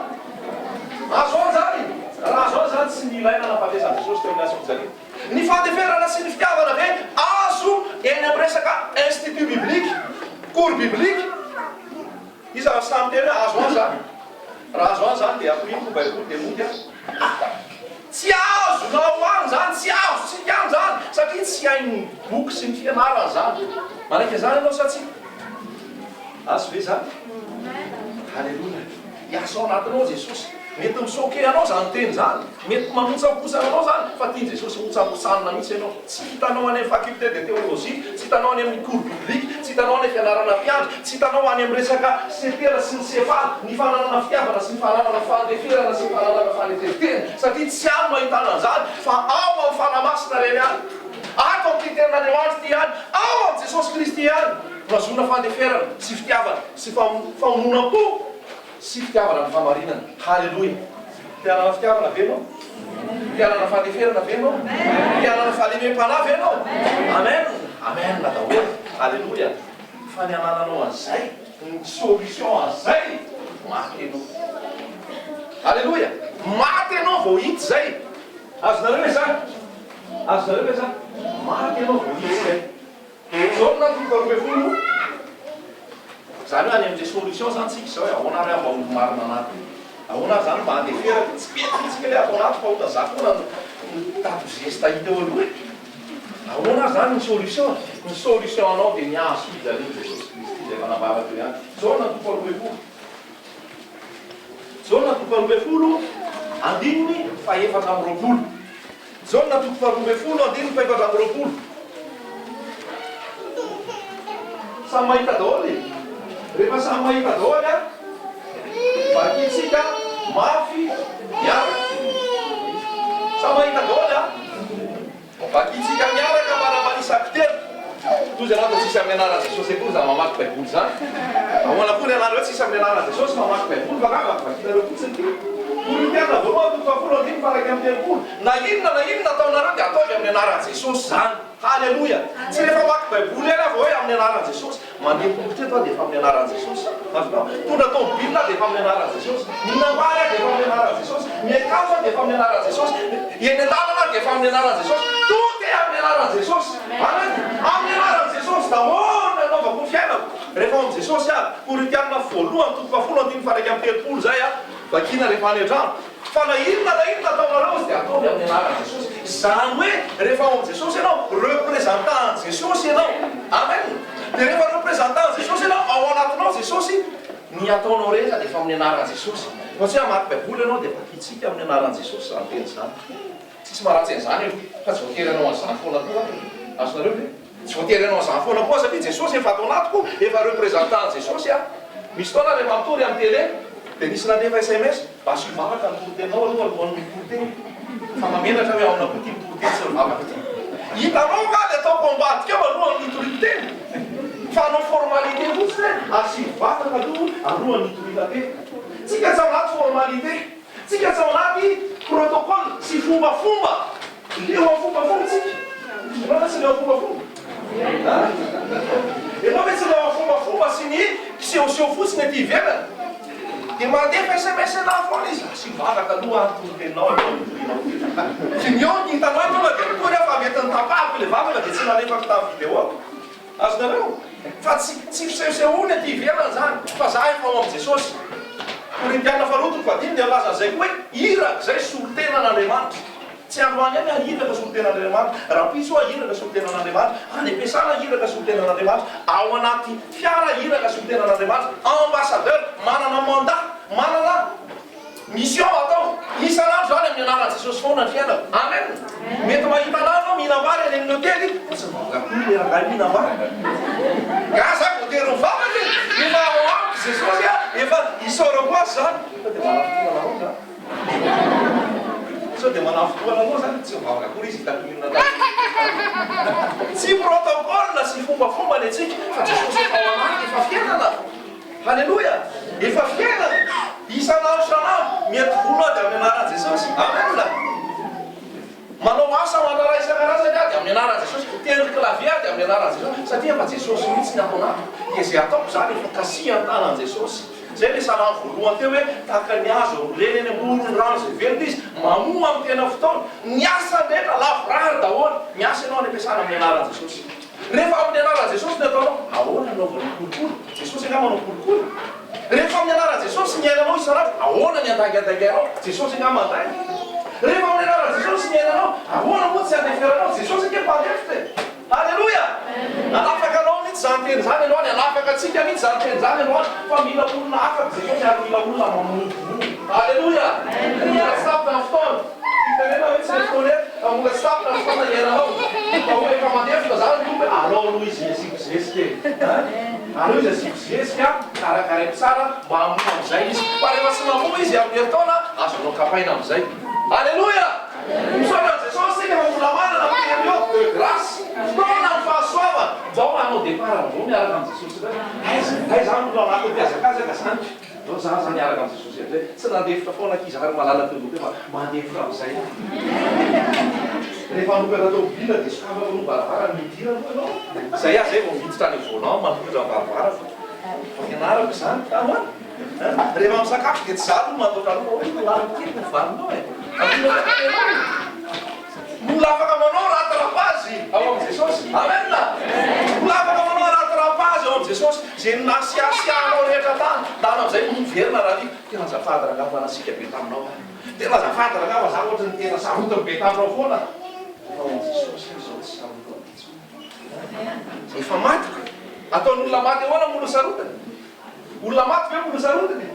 Azo any izany? Raha azo any izany, tsy nilaina nampahatesan'i Jesosy teo amin'ny hazo fijaliana. Ny fandeferana sy ny fitiavana ve azo eny amin'ny resaka institut biblique, cours biblique? Iza no sahy miteny hoe azo any zany? Raha azo any zany dia ampirimo ny baiboly dia mody aho. Tsy azonao any zany, tsy azontsika any zany satria tsy hain'ny boky sy ny fianarana zany. Manaiky an'izany ianao sa tsia? Azo ve zany? Aleloia. Hiasa ao anatinao Jesosy. Mety mi-choquer anao izany teny izany, mety manontsankontsana anao izany, fa tian'i Jesosy hotsankontsanina mihitsy ianao. Tsy hitanao any amin'ny faculté de théologie, tsy hitanao any amin'ny cours biblique, tsy hitanao any fianarana mpiandry, tsy hitanao any amin'ny resaka setela sy ny sefala, ny fananana fitiavana sy ny fananana fandeferana sy ny fananana fanetren-tena, satria tsy any no ahitana an'izany fa ao amin'ny Fanahy Masina irery ihany, ato amin'ity Tenin'Andriamanitra ity ihany, ao amin'i Jesosy Kristy ihany no ahazoana fandeferana sy fitiavana sy famononam-po. Sy fitiavana ny fahamarinana. Haleloia! Te hanana fitiavana ve ianao? Te hanana fandeferana ve ianao? Te hanana fahalemem-panahy ve ianao? Amen! Amen daholo! Haleloia! Fa ny hanananao an'izay, ny solution an'izay, maty ianao. Haleloia! Maty ianao vao hita izay. Azonareo ve izany? Azonareo ve izany? Maty ianao vao hita izay. Jaona toko faharoa ambin'ny folo, Izany hoe any amin'ilay solution izany tsika izao hoe ahoana ary aho mba olo-marina anaty? Ahoana ary izany mba handeferako? Tsy mety mihitsy kely ato anaty fa ohatran'ny za foana no mitady geste hita eo aloha e! Ahoana ary izany ny solution e? Ny solution anao dia ny hazo fijalian'i Jesosy Kristy izay efa nambara teo ihany. Jaona toko faharoa ambin'ny folo. Jaona toko faharoa ambin'ny folo andininy fahefatra amby roapolo. Jaona toko faharoa ambin'ny folo andininy fahefatra amby roapolo. Samy mahita daholo e! Rehefa samy mahita daholo an, vakintsika mafy miaraka. Samy mahita daholo an! Vakintsika miaraka manamanisa kitelo. Toy izany ato tsisy amin'ny anaran'i Jesosy akory izany mamaky baiboly izany. Ahoana koa ny anareo tsisy amin'ny anaran'i Jesosy mamaky baiboly fa angamba vakinareo fotsiny ity. Korintiana voalohany toko fahafolo andininy faha 31. Na inona na inona ataonareo dia ataovy amin'ny anaran'i Jesosy izany. Haleloia! Tsy rehefa mamaky baiboly ihany aho vao hoe amin'ny anaran'i Jesosy. Mandeha tongotra eto aho dia efa amin'ny anaran'i Jesosy. Azonao? Mitondra tomobile aho dia efa amin'ny anaran'i Jesosy. Mihinam-bary aho dia efa amin'ny anaran'i Jesosy. Miakanjo aho dia efa amin'ny anaran'i Jesosy. Eny an-dalana aho dia efa amin'ny anaran'i Jesosy. Tout est amin'ny anaran'i Jesosy. Amen. Amin'ny anaran'i Jesosy daholo no anaovako ny fiainako. Rehefa ao amin'i Jesosy aho. Korintiana voalohany toko fahafolo andininy faha 31 izay aho. Vakiana rehefa any an-trano. Fa na inona na inona ataonareo izy dia ataovy amin'ny anaran'i Jesosy. Izany hoe rehefa ao amin'i Jesosy ianao, représentant an'i Jesosy ianao. Amen. Dia rehefa représentant an'i Jesosy ianao, ao anatinao Jesosy, ny ataonao rehetra dia efa amin'ny anaran'i Jesosy. Fa tsy hoe hamaky Baiboly ianao dia vakintsika amin'ny anaran'i Jesosy izany teny izany. Tsisy maharatsy an'izany aloha, fa tsy voatery hanao an'izany foana koa aho. Azonareo ve? Tsy voatery hanao an'izany foana koa aho satria Jesosy efa ato anatiko, efa représentant an'i Jesosy aho. Misy fotoana rehefa mitory amin'ny télé dia nisy nandefa sms, mba asio vavaka ny toriteninao aloha alohan'ny mitory teny fa mamenatra hoe aona koa ity mitory teny tsy mivavaka ity. Hitanao nga le ataoko ambadika ao alohan'ny hitoriako teny? Fa hanao formalité fotsiny hoe asio vavaka aloha alohan'ny hitoriana teny. Tsika tsy ao anaty formalité. Tsika tsy ao anaty protocole sy fombafomba. Leo am fombafomba tsika. Ianao ve tsy leo am fombafomba? An? Ianao ve tsy leo am fombafomba sy ny kisehoseho fotsiny aty ivelany? Dia mandefa sms anah foana izy, asio vavaka aloha ary toriteninao alohan'ny hitorianao teny. Dinio ny hitanao hoe tonga dia mitory aho fa mety notapahako ilay vavaka dia tsy nalefako tamin'ny vidéo-ko. Azonareo? Fa tsy tsy fisehosehoana ety ivelany izany, fa za efa ao amin'i Jesosy. Korintiana faharoa toko fahadimy dia milaza an'izay koa hoe iraka izay solontenan'Andriamanitra. Tsy androany ihany aho iraka solontenan'Andriamanitra, rahampitso aho iraka solontenan'Andriamanitra, any am-piasana iraka solontenan'Andriamanitra, ao anaty fiara iraka solontenan'Andriamanitra, ambassadeur, manana mandat, manana Mission atao isan'andro zany amin'ny anaran'i Jesosy foana ny fiainako. Amen. Mety mahita anah anao mihinam-bary any amin'ny hotely fa tsy mivavaka akory le rangahy mihinam-bary. Nga za voatery mivavaka e! Efa ao amiko Jesosy a, efa isaorako azy zany. Sao dia manafintohina anao zany? Sao dia manafintohina anao zany? Tsy mivavaka akory izy hitako mihinana tany. Tsy protocole sy fombafomba ny antsika fa Jesosy efa ao anaty, efa fiainana. Haleloia! Efa fiainana! Isan'andro isan'andro, miady volo aho dia amin'ny anaran'i Jesosy. Amen! Manao asa aman-draharaha isan-karazany aho dia amin'ny anaran'i Jesosy. Mitendry clavier aho dia amin'ny anaran'i Jesosy. Satria efa Jesosy mihitsy ny ato anatiko. Dia izay ataoko izany efa kasihan'ny tanan'i Jesosy. Izay ilay salamo voalohany teo hoe, tahaka ny hazo ambolena eny amoron'ny rano izay velona izy, mamoa amin'ny tena fotoana. Ny asany rehetra lavorary daholo. Miasa ianao any am-piasana amin'ny anaran'i Jesosy. Rehefa amin'ny anaran'i Jesosy ny ataonao, ahoana ny anaovanao kolikoly? Jesosy angaha manao kolikoly? Rehefa amin'ny anaran'i Jesosy ny iainanao isan'andro, ahoana ny andaingandaingainao? Jesosy angaha mandainga? Rehefa amin'ny anaran'i Jesosy ny iainanao, ahoana moa tsy andeferanao? Jesosy ange mpandefitra e! Aleloia! Nanafaka anao mihitsy izany teny izany androany, hanafaka antsika mihitsy izany teny izany androany, fa mila olona afaka Jesosy ary mila olona mamonovono. Aleloia! Mbola tsy tapitra ny fotoana. Fitenenana hoe tsy mety toilette fa mbola tsy tapitra ny fotoana iainanao fa hoe efa mandefitra zany ny tompo hoe alao aloha izy asiako zezika e an! Aleo izy asiako zezika karakaraiko tsara mba hamoa amizay izy fa rehefa tsy mamoa izy amin'ny herintaona azonao kapaina amizay. Aleloia! Misaotra an'i Jesosy isika fa mbola manana période de grâce, fotoanan'ny fahasoavana, ndao hanao départ vaovao miaraka amin'i Jesosy indray. Aiza, aiza aho mbola ao anatin'ny fihazakazaka zany ka. Ndao za zany hiaraka amin'i Jesosy amizay. Tsy nandefitra foana akia za ry malala teo aloha teo fa mandefitra amizay aho. Rehefa hanokatra tômobila dia sokafako aloha ny varavarana, midira aloha ianao. Zay aho zay vao miditra any volant manokatra ny varavarana fa fampianarako izany tano an! Rehefa misakafo dia tsy za aloha mandoatra aloha fa hoe tolaro kely ny valinao e! Ampianarako ianao. Mbola afaka manao rattrapage ao amin'i Jesosy. Amen! Mbola afaka manao rattrapage ao amin'i Jesosy. Izay nasiasiahanao rehetra tany, ndana amin'izay miverina Raliva. Tena azafady rangahy fa nasiaka be taminao aho. Tena azafady rangahy fa za ohatry ny tena sarotiny be taminao foana. Fa ao amin'i Jesosy aho izao tsy sarotiny intsony. Efa matiko. Ataon'olona maty ahoana moa no sarotiny? Olona maty ve mbola sarotiny e?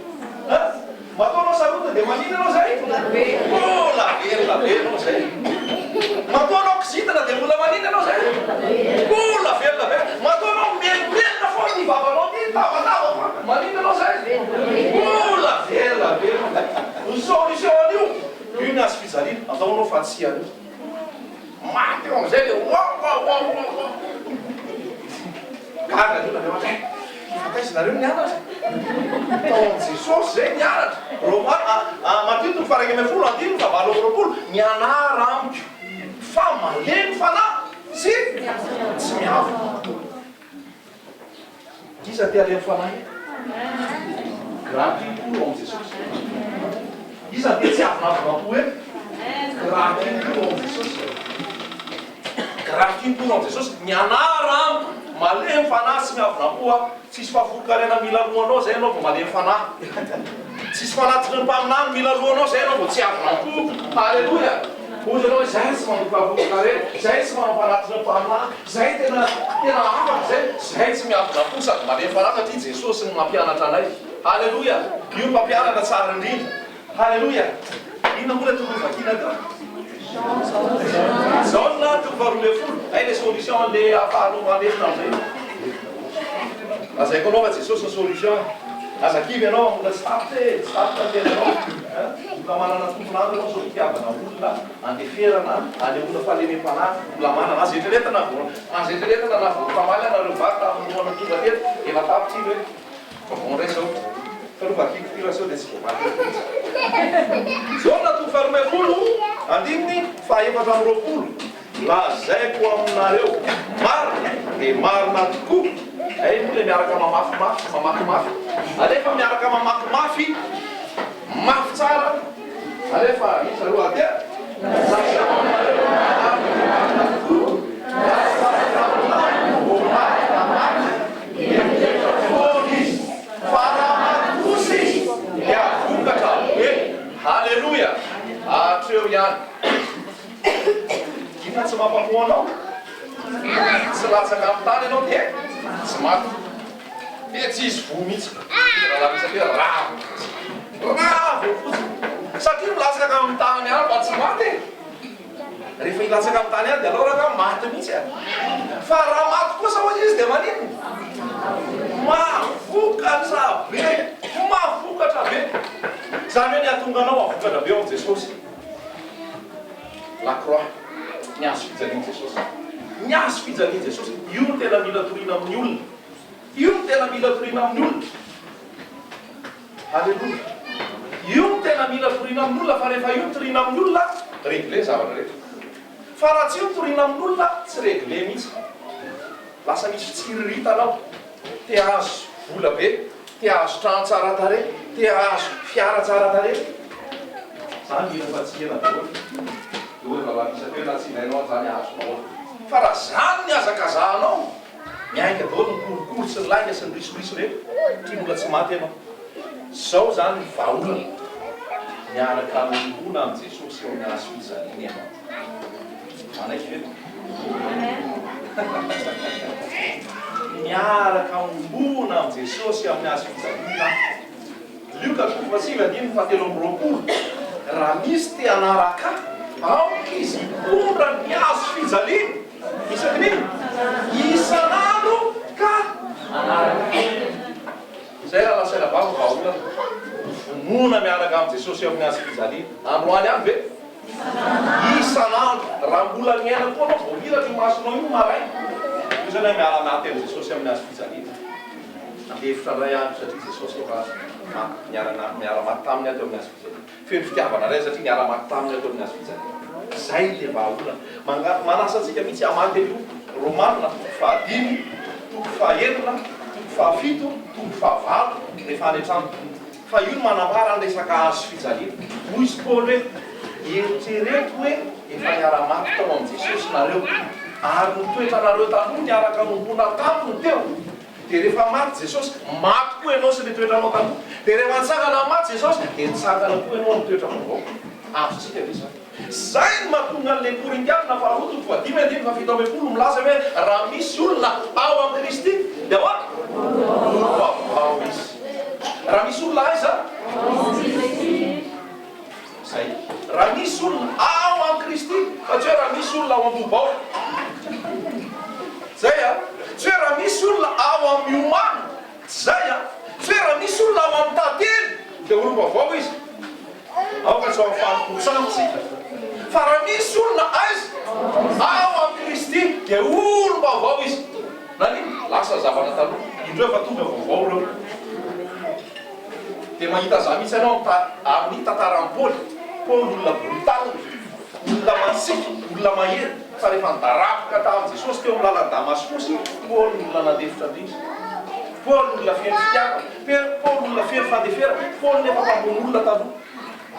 An? Matoa anao sarotiny dia maninona ianao zay? Mbola velona be ianao zay. Matoa anao kizitina dia mbola maninona ianao zay? Mbola velona be. Matoa anao mimenomenona foana ity vavanao ity, mitabataba foana, maninona ianao zay? Mbola velona be ianao zay. Ny solution an'io, io ny hazo fijaliana, andao anao fa tsy an'io. Maty eo amin'izay dia wow wow wow wow wow. Gaga ny olona avy ao an-trano. Fa taiza nareo nianatra? Tao amin'i Jesosy izay nianatra. Roma, Matio toko faha 11 andininy faha 28, Mianara amiko fa malemy fanahy sy tsy miavona. Iza te halemy fanahy eto? Gratuit koa ao amin'i Jesosy. Iza te tsy avonavonam-po eto? Gratuit koa ao amin'i Jesosy. Gratuit koa ao amin'i Jesosy. Mianara amiko, malemy fanahy sy miavonam-po aho. Tsisy fahafolon-karena mila alohanao izay ianao vao malemy fanahy. Tsisy fanatitry ny mpaminany mila alohanao zay ianao vao tsy avy am-po. Haleloia! Hoy ianao hoe zay tsy mandoka vovoka re, zay tsy manao fanatitry ny mpaminany, zay tena tena afaka zay, zay tsy miavona am-po sady malemy fanahy satria Jesosy no mampianatra anay. Haleloia! Io mpampianatra tsara indrindra. Haleloia! Inona moa ilay tokony hovakiana teo? Jaona toko faharoa ambin'ny folo. Hay ilay solution an'ilay ahafahanao mandefitra amin'izay. Lazaiko anao fa Jesosy ny solution e. Aza kivy ianao, mbola tsy tapitra e, tsy tapitra ny fiainanao. Mbola manana tompon'andro ianao sao hitiavana olona, andeferana, anehoana fahalemem-panahy, mbola manana. Aza eritreretina vao, aza eritreretina na vao nifamaly ianareo vady tamin'ny lohana tonga teto, efa tapitra iny hoe. Fa vao indray izao. Fa aloha vakiko ity raha sao dia tsy voavaky eto mihitsy. Jaona toko faharoa ambin'ny folo, andininy faha-24, Lazaiko aminareo, marina dia marina tokoa, hay moa ilay miaraka mamafy mafy, mamaky mafy, alefa miaraka mamaky mafy, mafy tsara, alefa iza aloha aty a? Lazaiko aminareo, marina dia marina tokoa, raha tsy maty vao maty mamaky, Dia mitoetra foana izy. Fa raha maty kosa izy dia vokatra be. Haleloia! Hatreo ihany. Inona tsy mampamoa anao? Tsy latsaka amin'ny tany ianao dia tsy maty. Dia tsy hisy voa mihitsy. Rahalahy Misabe, ravo fotsiny. Ravo fotsiny. Satria milatsaka amin'ny tany ihany fa tsy maty e. Rehefa hilatsaka amin'ny tany ihany dia alao rangaha maty mihitsy a! Fa raha maty kosa hoy izy dia maninona? Mahavokatra be! Mahavokatra be! Izany hoe ny hahatonga anao hahavokatra be ao amin'i Jesosy. La croix, ny hazo fijalian'i Jesosy. Ny hazo fijalian'i Jesosy, io no tena mila toriana amin'ny olona. Io no tena mila toriana amin'ny olona. Aleloia! Io no tena mila toriana amin'olona fa rehefa io no toriana amin'ny olona, réglé ny zavatra rehetra. Fa raha tsy io no toriana amin'olona, tsy réglé mihitsy. Lasa misy fitsiriritana ao. Te hahazo vola be, te hahazo trano tsara tarehy, te hahazo fiara tsara tarehy. Zany mila fa tsy ela daholo. Dia hoy rahalahy Misabe na tsy ilainao an'izany hahazo daholo. Fa raha zany ny hazakazahanao, Miainga daholo ny kolikoly sy ny lainga sy ny risoriso rehetra satria mbola tsy maty ianao. Zao zany ny vahaolana, miaraka miombona amin'i Jesosy eo amin'ny hazo fijaliana ianao. Manaiky ve? Miaraka miombona amin'i Jesosy eo amin'ny hazo fijaliana. Lioka toko fahasivy andininy fahatelo amby roapolo, Raha misy te hanaraka Ahy, aoka izy hitondra ny hazo fijaliany, isaky ny isan'andro ka hanaraka Ahy. Izay raha lazaina vava vahaolana, vonona miaraka amin'i Jesosy eo amin'ny hazo fijaliana. Androany ihany ve? Isan'andro. Raha mbola miaina koa anao, vao mihiratra io masonao io maraina, io izany hoe miara-maty amin'i Jesosy amin'ny hazo fijaliana. Nandefitra indray andro satria Jesosy efa niara-maty taminy aho teo amin'ny hazo fijaliana. Feno fitiavana indray satria niara-maty taminy aho teo amin'ny hazo fijaliana. Izay ilay vahaolana. Manasa antsika mihitsy hamaky an'io Romana toko fahadimy, toko fahenina, toko fahafito, toko fahavalo rehefa any an-trano. Fa io no manambara ny resaka hazo fijaliana. Hoy izy Paoly hoe, Eritrereto hoe efa niara-maty tao amin'i Jesosy nareo, ary ny toetranareo taloha niaraka nombona taminy teo. Dia rehefa maty Jesosy, maty koa ianao sy ilay toetranao taloha. Dia rehefa nitsangana amin'ny maty Jesosy, dia nitsangana koa ianao amin'ny toetra vaovao. Azontsika ve izany? Izay no mahatonga an'ilay Korintiana faharoa toko fahadimy andininy fahafito ambin'ny folo milaza hoe raha misy olona ao amin'i Kristy dia ahoana? Olom-baovao izy. Raha misy olona aiza? Izay. Raha misy olona ao amin'i Kristy, fa tsy hoe raha misy olona ao Ambohibao. Izay an. Tsy hoe raha misy olona ao amin'ny Omano. Tsy izay an. Tsy hoe raha misy olona ao amin'ny Tantely dia olom-baovao izy. Aoka tsy ho amin'ny fanompoan-tsampy isika. Fa raha misy olona aiza? Ao amin'i Kristy dia olom-baovao izy. Naninona? Lasa ny zavatra taloha. Indreo fa tonga vaovao ireo. Dia mahita an'izany mihitsy ianao amin'ny tantaran'i Paoly. Paoly olona brutal, olona masiaka, olona mahery, fa rehefa nidaraboka tamin'i Jesosy teo amin'ny lalan'i Damaskosy, Paoly olona nandefitra indrindra. Paoly olona feno fitiavana, Paoly olona feno fandeferana, Paoly nefa mpamono olona taloha.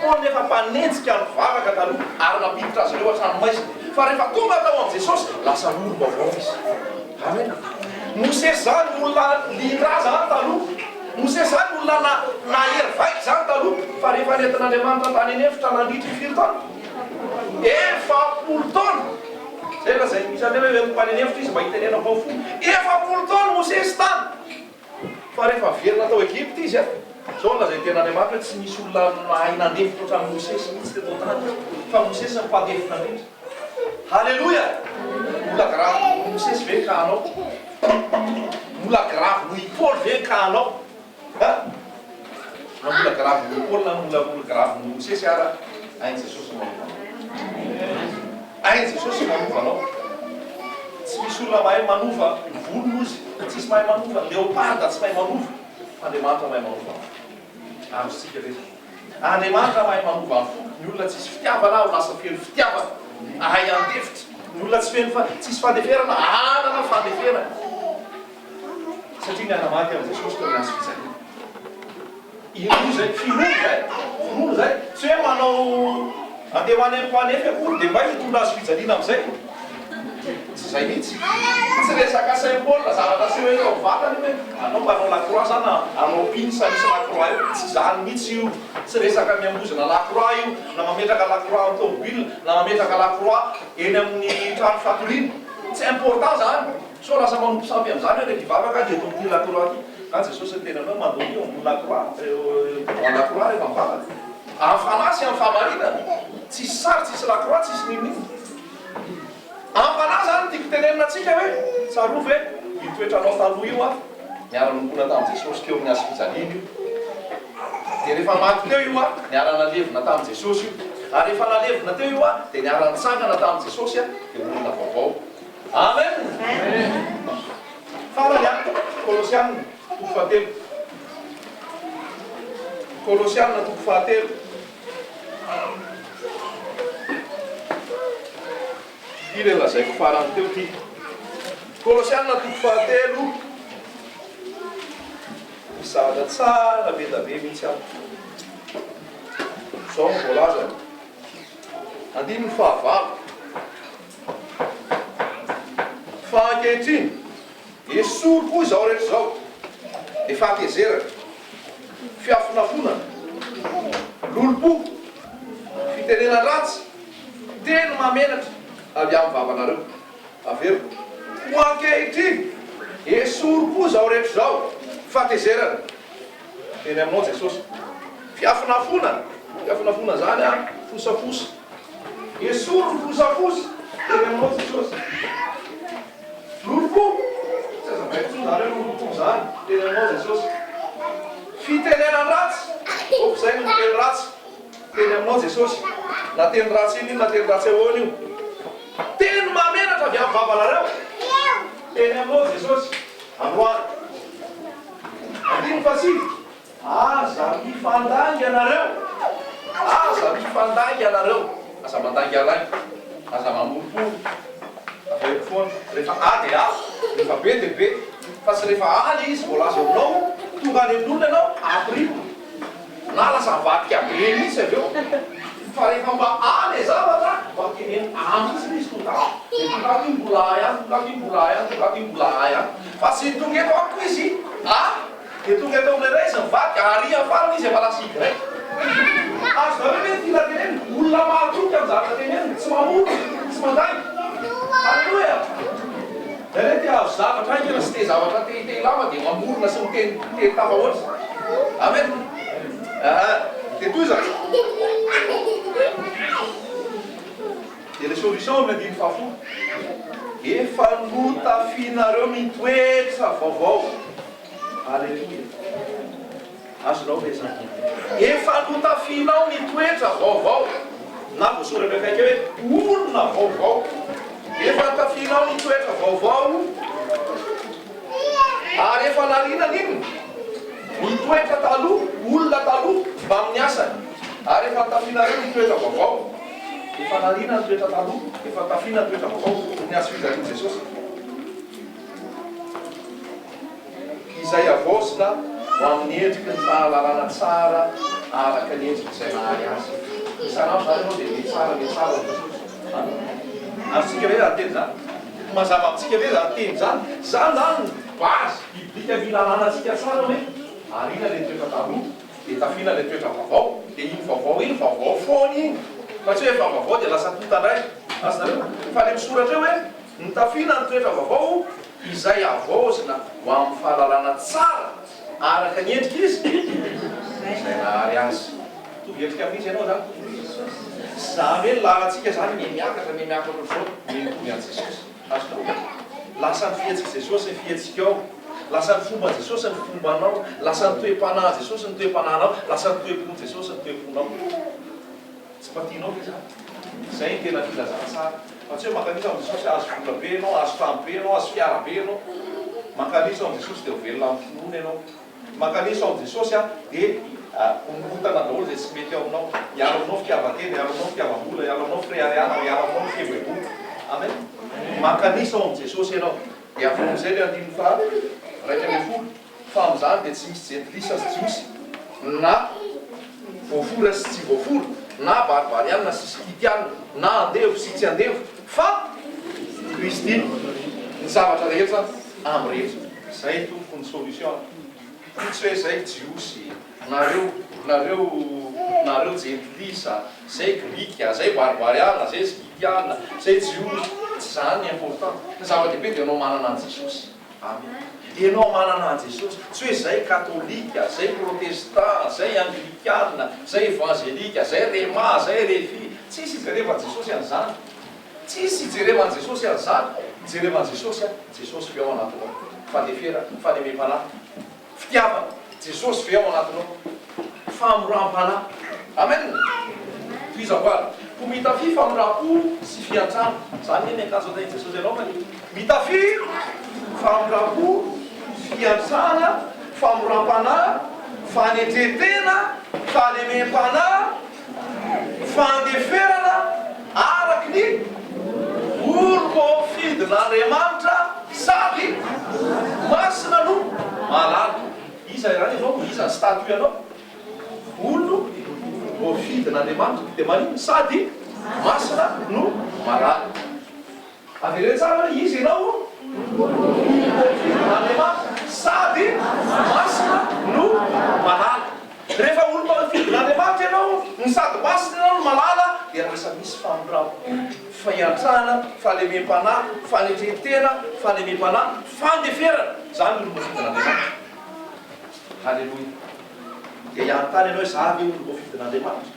Paoly nefa mpanenjika nivavaka taloha ary nampiditra azy ireo an-tranomaizina. Fa rehefa tonga tao amin'i Jesosy, lasa olom-baovao izy. Amen. Mosesy izany olona lian-dra izany taloha. Mosesy izany olona na, nahery vaika izany taloha, fa rehefa nentin'Andriamanitra tany an'efitra nandritry ny firy taona? 40 taona! Izay lazain'ny misy an'ireo hoe entiko any an'efitra izy mba hitenenako amin'ny fo. 40 taona Mosesy tany! Fa rehefa velona tao Egypta izy, izao no lazain'ny Tenin'Andriamanitra hoe tsy nisy olona nahay nandefitra ohatran'i Mosesy mihitsy teto an-tany, fa Mosesy no mpandefitra indrindra. Haleloia! Mbola grave noho i Mosesy ve ny cas anao? Mbola grave noho i Paoly ve ny cas anao? Ha? Na mbola grave noho i Paoly na mbola mbola grave noho i Mosesy ara, hain'i Jesosy ny manova anao. Hain'i Jesosy ny manova anao. Tsy misy olona mahay manova ny volony ozy, tsisy mahay manova, ny leopard tsy mahay manova, fa Andriamanitra mahay manova ny fo. Azontsika ve izany? Andriamanitra mahay manova ny fo, ny olona tsisy fitiavana ho lasa feno fitiavana, hahay handefitra, ny olona tsy feno tsisy fandeferana hanana fandeferana. Satria niara-maty amin'i Jesosy teo amin'ny hazo fijaliana. Inoa izay, finoana izay, finoana izay. Tsy hoe manao andeha ho any amin'ny mpanefy akory dia mba hitondra hazo fijaliana amin'izay. Tsy izay mihitsy. Tsy resaka Saint Paul zavatra aseho eto amin'ny vatana io hoe anao mpanao la croix zany hanao pince misy la croix eo. Tsy izany mihitsy io. Tsy resaka miambozona la croix io, na mametraka la croix amin'ny tomobile, na mametraka la croix eny amin'ny trano fatoriana. Tsy important izany. Sao lasa manompo sampy amin'izany hoe rehefa hivavaka dia eto amin'ity la croix ity. Nga Jesosy niteny anao mandonia eo ambony la croix, eo devant la croix rehefa mivavaka. Amin'ny fanahy sy amin'ny fahamarinana. Tsisy sary, tsisy la croix, tsisy n'inon'inona. Amin'ny fanahy izany no tiako tenenina antsika hoe tsarovy hoe io toetranao taloha io an, niara-nombona tamin'i Jesosy teo amin'ny hazo fijaliana io. Dia rehefa maty teo io an, niara-nalevina tamin'i Jesosy io. Ary rehefa nalevina teo io an, dia niara-nitsangana tamin'i Jesosy an, dia olona vaovao. Amen! Farany an, Kolosiana toko fahatelo. Kolosiana toko fahatelo. Ity ilay lazaiko farany teo ity. Kolosiana toko fahatelo. Misy zavatra tsara be da be mihitsy ato. Izao no voalazany. Andininy fahavalo. Fa ankehitriny, esory koa izao rehetra izao, dia fahatezerana, fiafonafonana, lolompo, fitenenan-dratsy, teny mahamenatra avy amin'ny vavanareo. Averiko. Koa ankehitriny, esory koa izao rehetra izao, fahatezerana, teny aminao Jesosy, fiafonafonana, fiafonafonana izany an, fosafosa. Esory ny fosafosa teny aminao Jesosy. Lolompo, tsy azavaiko intsony izany hoe lolompo izany, teny aminao Jesosy. Fitenenan-dratsy, aoka izay ny miteny ratsy, teny aminao Jesosy. Na teny ratsy inona io na teny ratsy ahoana io. Teny mahamenatra avy amin'ny vavanareo, teny aminao Jesosy. Androany. Andininy fahasivy. Aza mifandainga ianareo, aza mifandainga ianareo, aza mandaingalainga, aza mamorompory, averiko foana, rehefa A dia A, rehefa B dia B, fa tsy rehefa A le izy voalaza eo aminao, tonga any amin'olona ianao, A prime, na lasa mivadika B mihitsy avy eo, fa rehefa mba A le zavatra, mba teneno A mihitsy le izy tonga ato, dia tonga ato io mbola A ihany, tonga ato io mbola A ihany, tonga ato io mbola A ihany, fa tsy tonga eto amiko izy A. Dia tonga eto amin'ilay ray izy mivadika, ary amin'ny farany izy efa lasa Y. Azonareo ve ny tiana tenenina? Olona mahatoky amin'ny zavatra teneniny, tsy mamorona, tsy mandainga. Aleloia! Nareo te hahazo zavatra haingana sy te zavatra te te hilama dia mamorona sy miteny teny tafahoatra. Amen. Aa, dia tohizako. Dia ilay solution amin'ny andininy fahafolo. Efa notafianareo ny toetra vaovao. Aleloia! Azonao ve izany? Efa notafianao ny toetra vaovao, na voasoratra akaiky hoe olona vaovao. Efa notafianao ny toetra vaovao, ary efa nariana ny inona? Ny toetra taloha, olona taloha, mbamin'ny asany. Ary efa notafianareo ny toetra vaovao. Efa nariana ny toetra taloha, efa notafiana ny toetra vaovao, noho ny hazo fijalian'i Jesosy. Izay havaozina ho amin'ny endriky ny fahalalana tsara araka ny endrik'izay nahary azy. Isan'andro izany ianao dia mihatsara, mihatsara ao Jesosy. An? Azontsika ve izany teny izany? Mazava amintsika ve izany teny izany? Izany izany ny base biblika mila ananantsika tsara hoe. Ariana ilay toetra taloha dia tafiana ilay toetra vaovao, dia iny vaovao iny vaovao foana iny fa tsy hoe efa vaovao dia lasa tonta indray. Azonareo? Fa ilay misoratra eo hoe nitafiana ny toetra vaovao izay havaozina ho amin'ny fahalalana tsara araka ny endrika izy izay nahary azy. Mitovy endrika amin'iza ianao izany? Izany hoe ny lalantsika izany miha-miakatra, miha-miakatra ohatr'izao, miha-mitovy an'i Jesosy. Azonao? Lasa ny fihetsik'i Jesosy ny fihetsikao, lasa ny fomban'i Jesosy ny fombanao, lasa ny toe-panahin'i Jesosy ny toe-panahinao, lasa ny toe-pon'i Jesosy ny toe-ponao. Tsy mba tianao ve izany? Izay ny tena filazantsara. Fa tsy hoe mankanisa amin'i Jesosy hahazo vola be ianao, hahazo trano be ianao, hahazo fiara be ianao. Mankanisa ao amin'i Jesosy dia ho velona amin'ny finoana ianao. Mankanesa ao amin'i Jesosy aho dia hongotana daholo izay tsy mety ao aminao. Hiala aminao fitiavan-tena, hiala aminao fitiavam-bola, hiala aminao fireharehana, hiala aminao ny fieboeboana. Amen. Mankanesa ao amin'i Jesosy ianao. Dia avy eo amin'izay ilay andininy faha 11, fa amin'izany dia tsy misy jentilisa sy jiosy, na voafora sy tsy voafora, na barbariana sy skitiana, na andevo sy tsy andevo, fa Kristy ny zavatra rehetra amin'ny rehetra. Zay tompoko ny solution a! Tsy hoe zay jiosy, nareo nareo nareo jentilisa, zay grika, zay barbariana, zay skitiana, zay jiosy, tsy zany ny important, ny zava-dehibe dia ianao manana an'i Jesosy, amen, ianao manana an'i Jesosy, tsy hoe zay katolika, zay protestant, zay anglikana, zay evangelika, zay rema, zay refi, tsisy ijerevan'i Jesosy an'izany. Tsisy ijereva an'i Jesosy an'izany, mijereva an'i Jesosy aho, Jesosy ve ao anatinao? Fandefera, fahalemem-panahy, fitiavana, Jesosy ve ao anatinao? Famoram-panahy. Amen! Tohizako ary. Koa mitafia famindram-po sy fiantrana. Izany anie ny akanjo atain'i Jesosy anaovany e. Mitafia famindram-po, fiantrana, famoram-panahy, fanetren-tena, fahalemem-panahy, Fandeferana araka ny olom-boafidin'Andriamanitra sady masina no mahalala. Iza izany ianao? Iza ny statut anao? Olom-boafidin'Andriamanitra. Dia maninona? Sady masina no mahalala. Avereno tsara hoe iza ianao? Olom-boafidin'Andriamanitra sady masina no malala. Rehefa olom-boafidin'Andriamanitra ianao no sady masina ianao no malala dia lasa misy famindram-po, fiantrana, fahalemem-panahy, fanetren-tena, fahalemem-panahy, fandeferana. Izany ny olom-boafidin'Andriamanitra. Haleloia. Dia hanontany ianao hoe za ve olom-boafidin'Andriamanitra?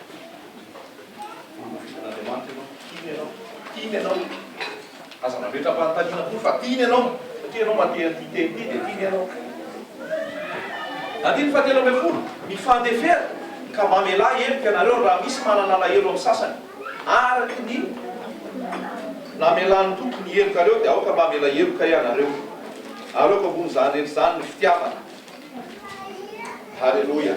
Olom-boafidin'Andriamanitra ianao, tiany ianao, tiany ianao. Aza mametra-panontaniana akory fa tiany ianao, satria ianao mandeha an'ity teny ity dia tiany ianao. Andininy fahatelo ambin'ny folo, Mifandefera ka mamelà heloka ianareo raha misy manana alahelo amin'ny sasany. Araka ny namelan'ny Tompo ny helokareo dia aoka mamela heloka ianareo. Ary aoka ambon'izany rehetra izany ny fitiavana. Haleloia.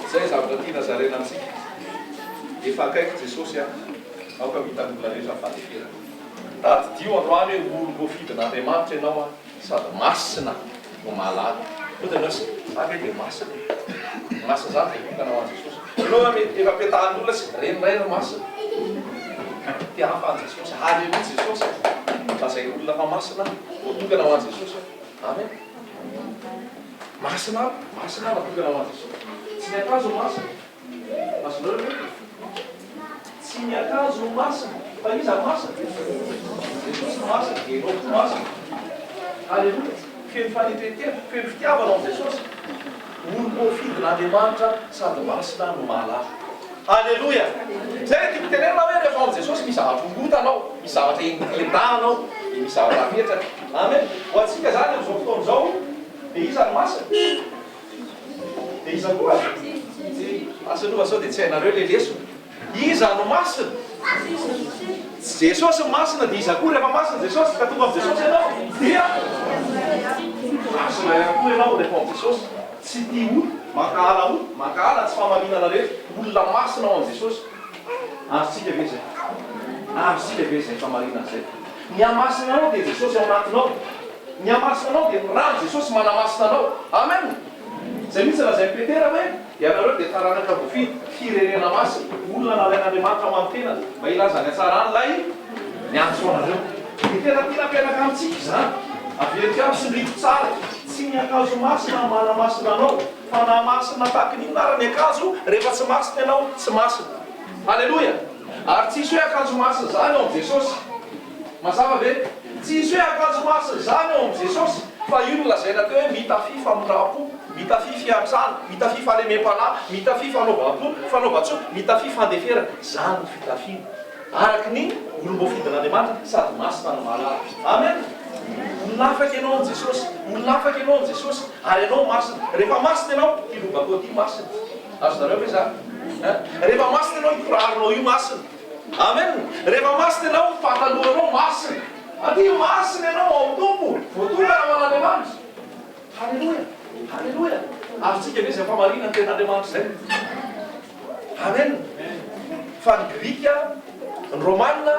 Izay zavatra tiana zaraina amintsika. Efa akaiky Jesosy an. Aoka vitan'ny olona rehetra ny fandeferana. Tadidio androany hoe olom-boafidin'Andriamanitra ianao an, sady masina no mahalala. Sao dia ianao za ve dia masina e? Masina izany dia vitana ho an'i Jesosy. Ianao ve mety efa petahan'olona sy reny iray no masina? Te hafa an'i Jesosy. Haleloia Jesosy. Lazain'olona fa masina, voatokana ho an'i Jesosy aho. Amen. Masina aho, masina aho natokana ho an'i Jesosy. Tsy ny akanjo no masina. Azonareo ve? Tsy ny akanjo no masina, fa iza no masina? Jesosy no masina, dia ianao koa masina. Aleloia. Feno fanetren-tena, feno fitiavana ao amin'i Jesosy. Olom-boafidin'Andriamanitra sady masina no mahalala. Aleloia! Izay ilay tiako tenenina hoe rehefa ao amin'i Jesosy misy zavatra ongotana ao, misy zavatra endahana ao, dia misy zavatra apetraka. Amen! Ho antsika izany amin'izao fotoana izao dia iza no masina? Dia iza koa? Asa aloha fa sao dia tsy hainareo ilay lesona. Iza no masina? Jesosy no masina dia iza koa rehefa masina Jesosy ka tonga amin'i Jesosy ianao dia masina ihany koa ianao rehefa ao amin'i Jesosy. Tsy tia ota, mankahala ota, mankahala tsy fahamarinana rehetra. Olona masina ao amin'i Jesosy. Azontsika ve izay? Azontsika ve izay fahamarinana izay? Ny hamasina anao dia Jesosy ao anatinao. Ny hamasina anao dia ny ràn'i Jesosy manamasina anao. Amen! Izay mihitsy lazain'i Petera hoe, Ianareo dia taranaka voafidy, firenena masina, olona nalain'Andriamanitra ho an'ny tenany, mba hilaza ny hatsaran'ilay niantso anareo. Dia tena tiana apetraka amintsika izany. Averiko ihany, tsindriko tsara, tsy ny akanjo masina no manamasina anao, fa na masina tahaka ny inona ara ny akanjo, rehefa tsy masina ianao, tsy masina. Aleloia! Ary tsisy hoe akanjo masina izany ao amin'i Jesosy. Mazava ve? Tsisy hoe akanjo masina izany ao amin'i Jesosy, fa io no lazaina teo hoe mitafia famindram-po, mitafia fiantrana, mitafia fahalemem-panahy, mitafia fanaovam-po, fanaovan-tsoa, mitafia fandeferana. Izany no fitafiana. Araka ny olom-boafidin'Andriamanitra sady masina no mahalala. Amen! Olona afaka ianao amin'i Jesosy. Olona afaka ianao amin'i Jesosy. Ary ianao masina. Rehefa masina ianao, ity lobakao ity masina. Azonareo ve izany? Hein? Rehefa masina ianao, io kiraronao io masina. Amen! Rehefa masina ianao, ny patalohanao masina. Aty masina ianao ao amin'ny Tompo. Voatokana ho an'Andriamanitra. Haleloia! Haleloia! Azontsika ve izay famarinan'ny Tenin'Andriamanitra izay? Amen! Fa ny Grika, ny Romana,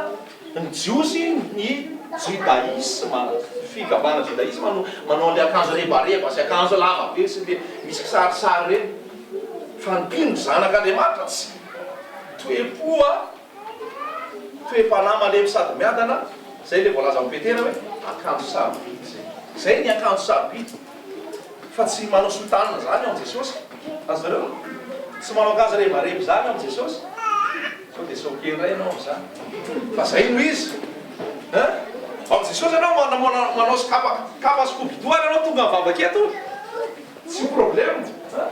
ny Jiosy, ny Judaisme, fivavahana Judaisme no manao an'ilay akanjo rebareba sy akanjo lava be sy le misy kisarisary ireny. Fa ny mpino, ny zanak'Andriamanitra tsy toe-po a, toe-panahy malemy sady miadana, izay ilay voalazan'i Petera hoe akanjo sarobidy izay. Izay ny akanjo sarobidy. Fa tsy manao soutane zany ao Jesosy. Azonareo? Tsy manao akanjo rebareba zany ao Jesosy. Sao dia choqué indray ianao amin'izany. Fa zay no izy. Hein? Ao Jesosy ianao manao manao sy kapa kapa scooby-doo ary ianao tonga mivavaka eto. Tsy problème. Hein?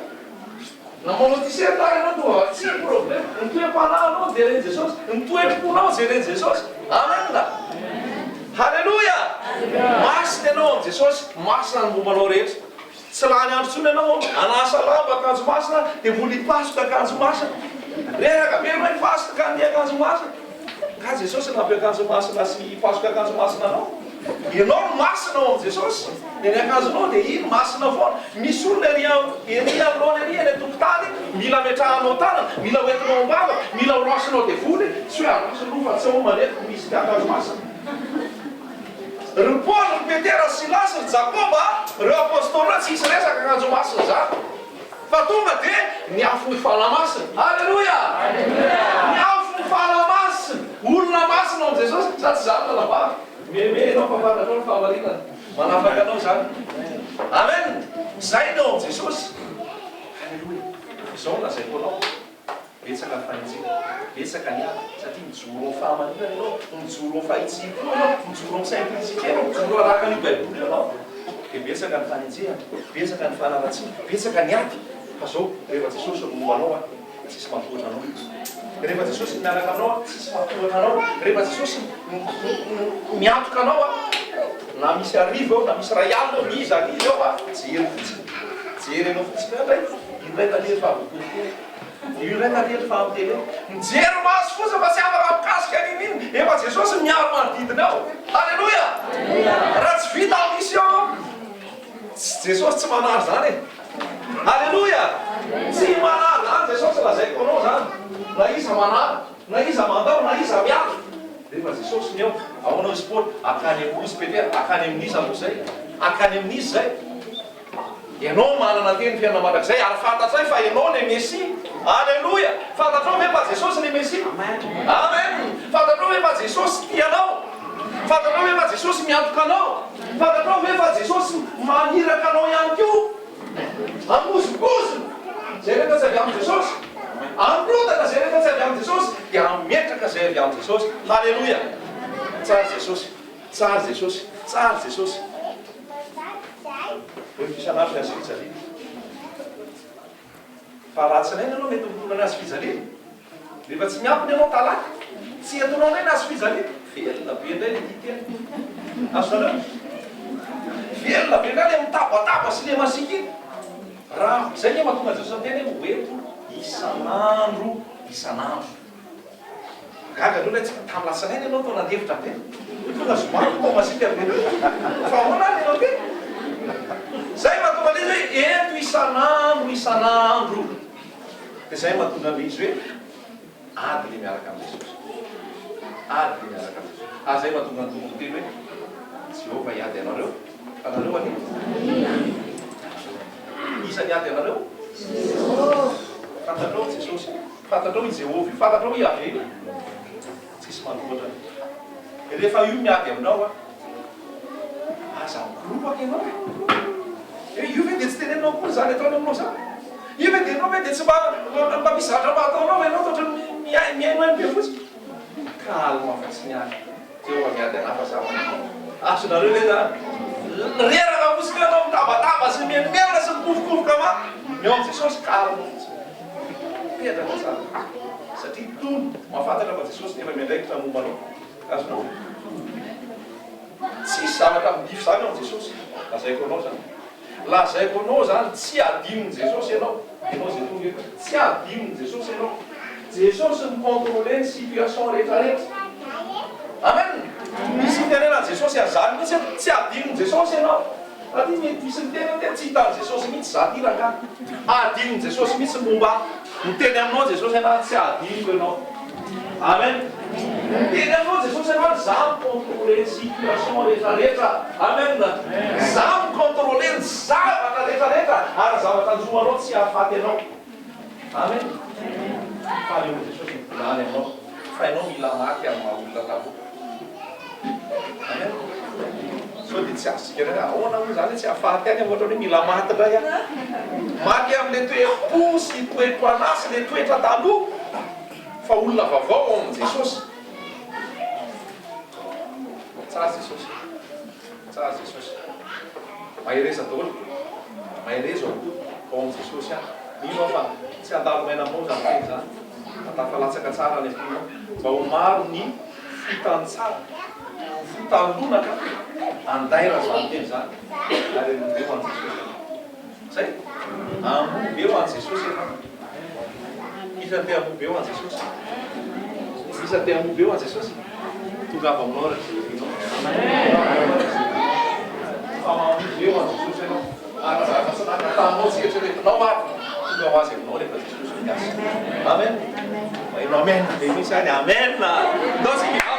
Na manao t-shirt ary ianao tonga mivavaka, tsy problème. Ny toe-panahinao jeren'i Jesosy, ny toe-ponao jeren'i Jesosy. Amen. Haleloia! Masina ianao amin'i Jesosy, masina ny momba anao rehetra. Tsy lany andro intsony ianao hanasa lamba akanjo masina dia mbola hipasoka akanjo masina. Reraka be ianao hipasoka ny akanjo masina. Nga Jesosy nampiakanjo masina sy hipasoka akanjo masina anao? Ianao no masina ao amin'i Jesosy, dia ny akanjonao dia iny masina foana. Misy olona ery ery anoloana ery eny an-tokotany mila ametrahanao tanana, mila hoentinao am-bavaka, mila horoasinao devoly, tsy hoe aroso aloha fa tsy ao manetiko misy akanjo masina. Ry Paoly, ry Petera, ry Silasy, ry Jakoba, ireo apostoly ireo tsy hisy resaka akanjo masina izany. Fa tonga dia ny afon'ny Fanahy Masina. Aleloia! Ny afon'ny Fanahy Masina. Olona masina ao amin'i Jesosy. Sa tsy izany ranabavy? Meme ianao fa fantatrao ny fahamarinana. Manafaka anao izany. Amen! Izay ny ao amin'i Jesosy. Aleloia! Izao no lazaiko anao. Betsaka ny fanenjehana, betsaka ny ady, satria mijoro amin'ny fahamarinana ianao, mijoro amin'ny fahitsiam-po ianao, mijoro amin'ny simplicité ianao, mijoro araka an'io Baiboly io ianao. Dia betsaka ny fanenjehana, betsaka ny fanaratsiana, betsaka ny ady. Fa zao, rehefa Jesosy no momba anao an, tsisy mampiohatra anao. Rehefa Jesosy no miaraka aminao an, tsisy mampiohatra anao. Rehefa Jesosy no miantoka anao an, na misy arivo eo, na misy iray alina eo, n'iza n'iza eo an, jery fotsiny. Jerenao fotsiny eo indray, indray tandrefy fa voaporofo. Io indray tantely fa amin'ny télé. Mijery maso fotsiny fa tsy afaka mikasika n'inon'inona. Efa Jesosy miaro manodidina ao. Alléluia! Raha tsy vita ny mission, Jesosy tsy manary izany e. Alléluia! Tsy manary izany Jesosy, lazaiko anao izany. Na iza manary, na iza mandao, na iza miala. Rehefa Jesosy ny ao, ahoana hoy Paoly? Hakany amin'ny hozy Petera, hakany amin'iza moa izay? Hakany amin'iza izay? Ianao manana teny fiainana mandrakizay ary fantatray fa ianao le Mesia. Aleloia! Fantatrao ve fa Jesosy le Mesia? Amen! Fantatrao ve fa Jesosy tia anao? Fantatrao ve fa Jesosy miantoka anao? Fantatrao ve fa Jesosy maniraka anao ihany koa? Hamozongozona izay rehetra tsy avy amin'i Jesosy. Handrodana izay rehetra tsy avy amin'i Jesosy dia hametraka izay avy amin'i Jesosy. Haleloia! Tsara Jesosy. Tsara Jesosy. Tsara Jesosy. Hoy isan'andro ny hazofijaliana. Fa raha tsy ilaina ianao mety mitondra ny hazofijaliana. Rehefa tsy miampina ianao talata, tsy entinao indray ny hazofijaliana. Velona be indray ilay tia tena. Azonareo? Velona be indray ilay mitabataba sy ilay masiaka iny. Raha izay anie mahatonga an'i Jesosy miteny hoe hoento isan'andro isan'andro. Gaga ny olona tsy tamin'ny latsinainy ianao toa nandefitra be. Tonga zoma toa masiaka be. Fa ahoana ary ianao ty? Zay mahatonga an'izy hoe ento isan'andro isan'andro. Dia zay mahatonga an'izy hoe ady le miaraka amin'i Jesosy. Ady le miaraka amin'i Jesosy. Ary zay mahatonga ny Tompo miteny hoe Jehovah hiady anareo fa nareo anie. Iza niady anareo? Fantatrao Jesosy. Fantatrao i Jehovah io, fantatrao i Yaveh io. Tsisy manohatra an'io. Rehefa io miady aminao an, Aza mikoropaka ianao e! Hoe io ve dia tsy teneninao akory izany ataony aminao izany? Io ve dia ianao ve dia tsy mba mba misy zavatra mba ataonao ve ianao toa ohatran'ny mihainohaino be fotsiny? Calme fotsiny ihany. Jehovah miady anah fa za manao. Azonareo ve zany? Reraka fotsiny eo ianao mitabataba sy mimenomenona sy mikofokofoka fa ny ao amin'i Jesosy calme fotsiny. Mipetraka tsara fotsiny. Satria tony, mahafantatra fa Jesosy no efa miandraikitra momba anao. Azonao? Tsisy zavatra midify zany ao amin'i Jesosy. Lazaiko anao zany. Lazaiko anao zany, tsy adinon'i Jesosy ianao. Ianao izay tonga eto, tsy adinon'i Jesosy ianao. Jesosy mi-controler ny situation rehetra rehetra. Amen! Misy itenenan'i Jesosy an'izany mihitsy eto, tsy adinon'i Jesosy ianao. Raha ty mety misy miteny hoe tsy hitan'i Jesosy mihitsy za ty rangahy. Adinon'i Jesosy mihitsy ny momba ahy. Miteny aminao Jesosy ianao, tsy adinoko ianao. Amen. Miteny aminao Jesosy ianao, za mi-controler ny situation rehetra rehetra. Amen. Za mi-controler ny zavatra rehetra rehetra ary ny zavatra hanjo anao tsy hahafaty anao. Amen. Faly eo Jesosy mitomany aminao fa ianao mila maty amin'ny maha olona taloha. Amen. Sao dia tsy azontsika indray hoe ahoana moa izany hoe tsy hahafaty ahy nefa ohatran'ny hoe mila maty indray aho. Maty amin'ilay toe-po sy toe-panahy sy ilay toetra taloha fa olona vaovao ao amin'i Jesosy. Tsara Jesosy. Tsara Jesosy. Mahereza daholo. Mahereza ao am-po ao amin'i Jesosy ihany. Mino aho fa tsy handalo maina aminao izany teny izany fa tafalatsaka tsara any am-ponao mba ho maro ny fotany tsara, ho fotany lonaka andaira izany teny izany ary amobe ho an'i Jesosy ianao. Zay? Amobe ho an'i Jesosy ianao. Iza te hamobe ho an'i Jesosy? Iza te hamobe ho an'i Jesosy? Tongava aminao araka izay irinao. Tongava araka izay irinao. Fa mamobe ho an'i Jesosy ianao. Ary zavatra tsy nangatahanao, tsy eritreretinao ary, tonga ho azy aminao rehefa Jesosy no miasa. Amen. Maheno amen be mihitsy any. Amen. Ndao tsika.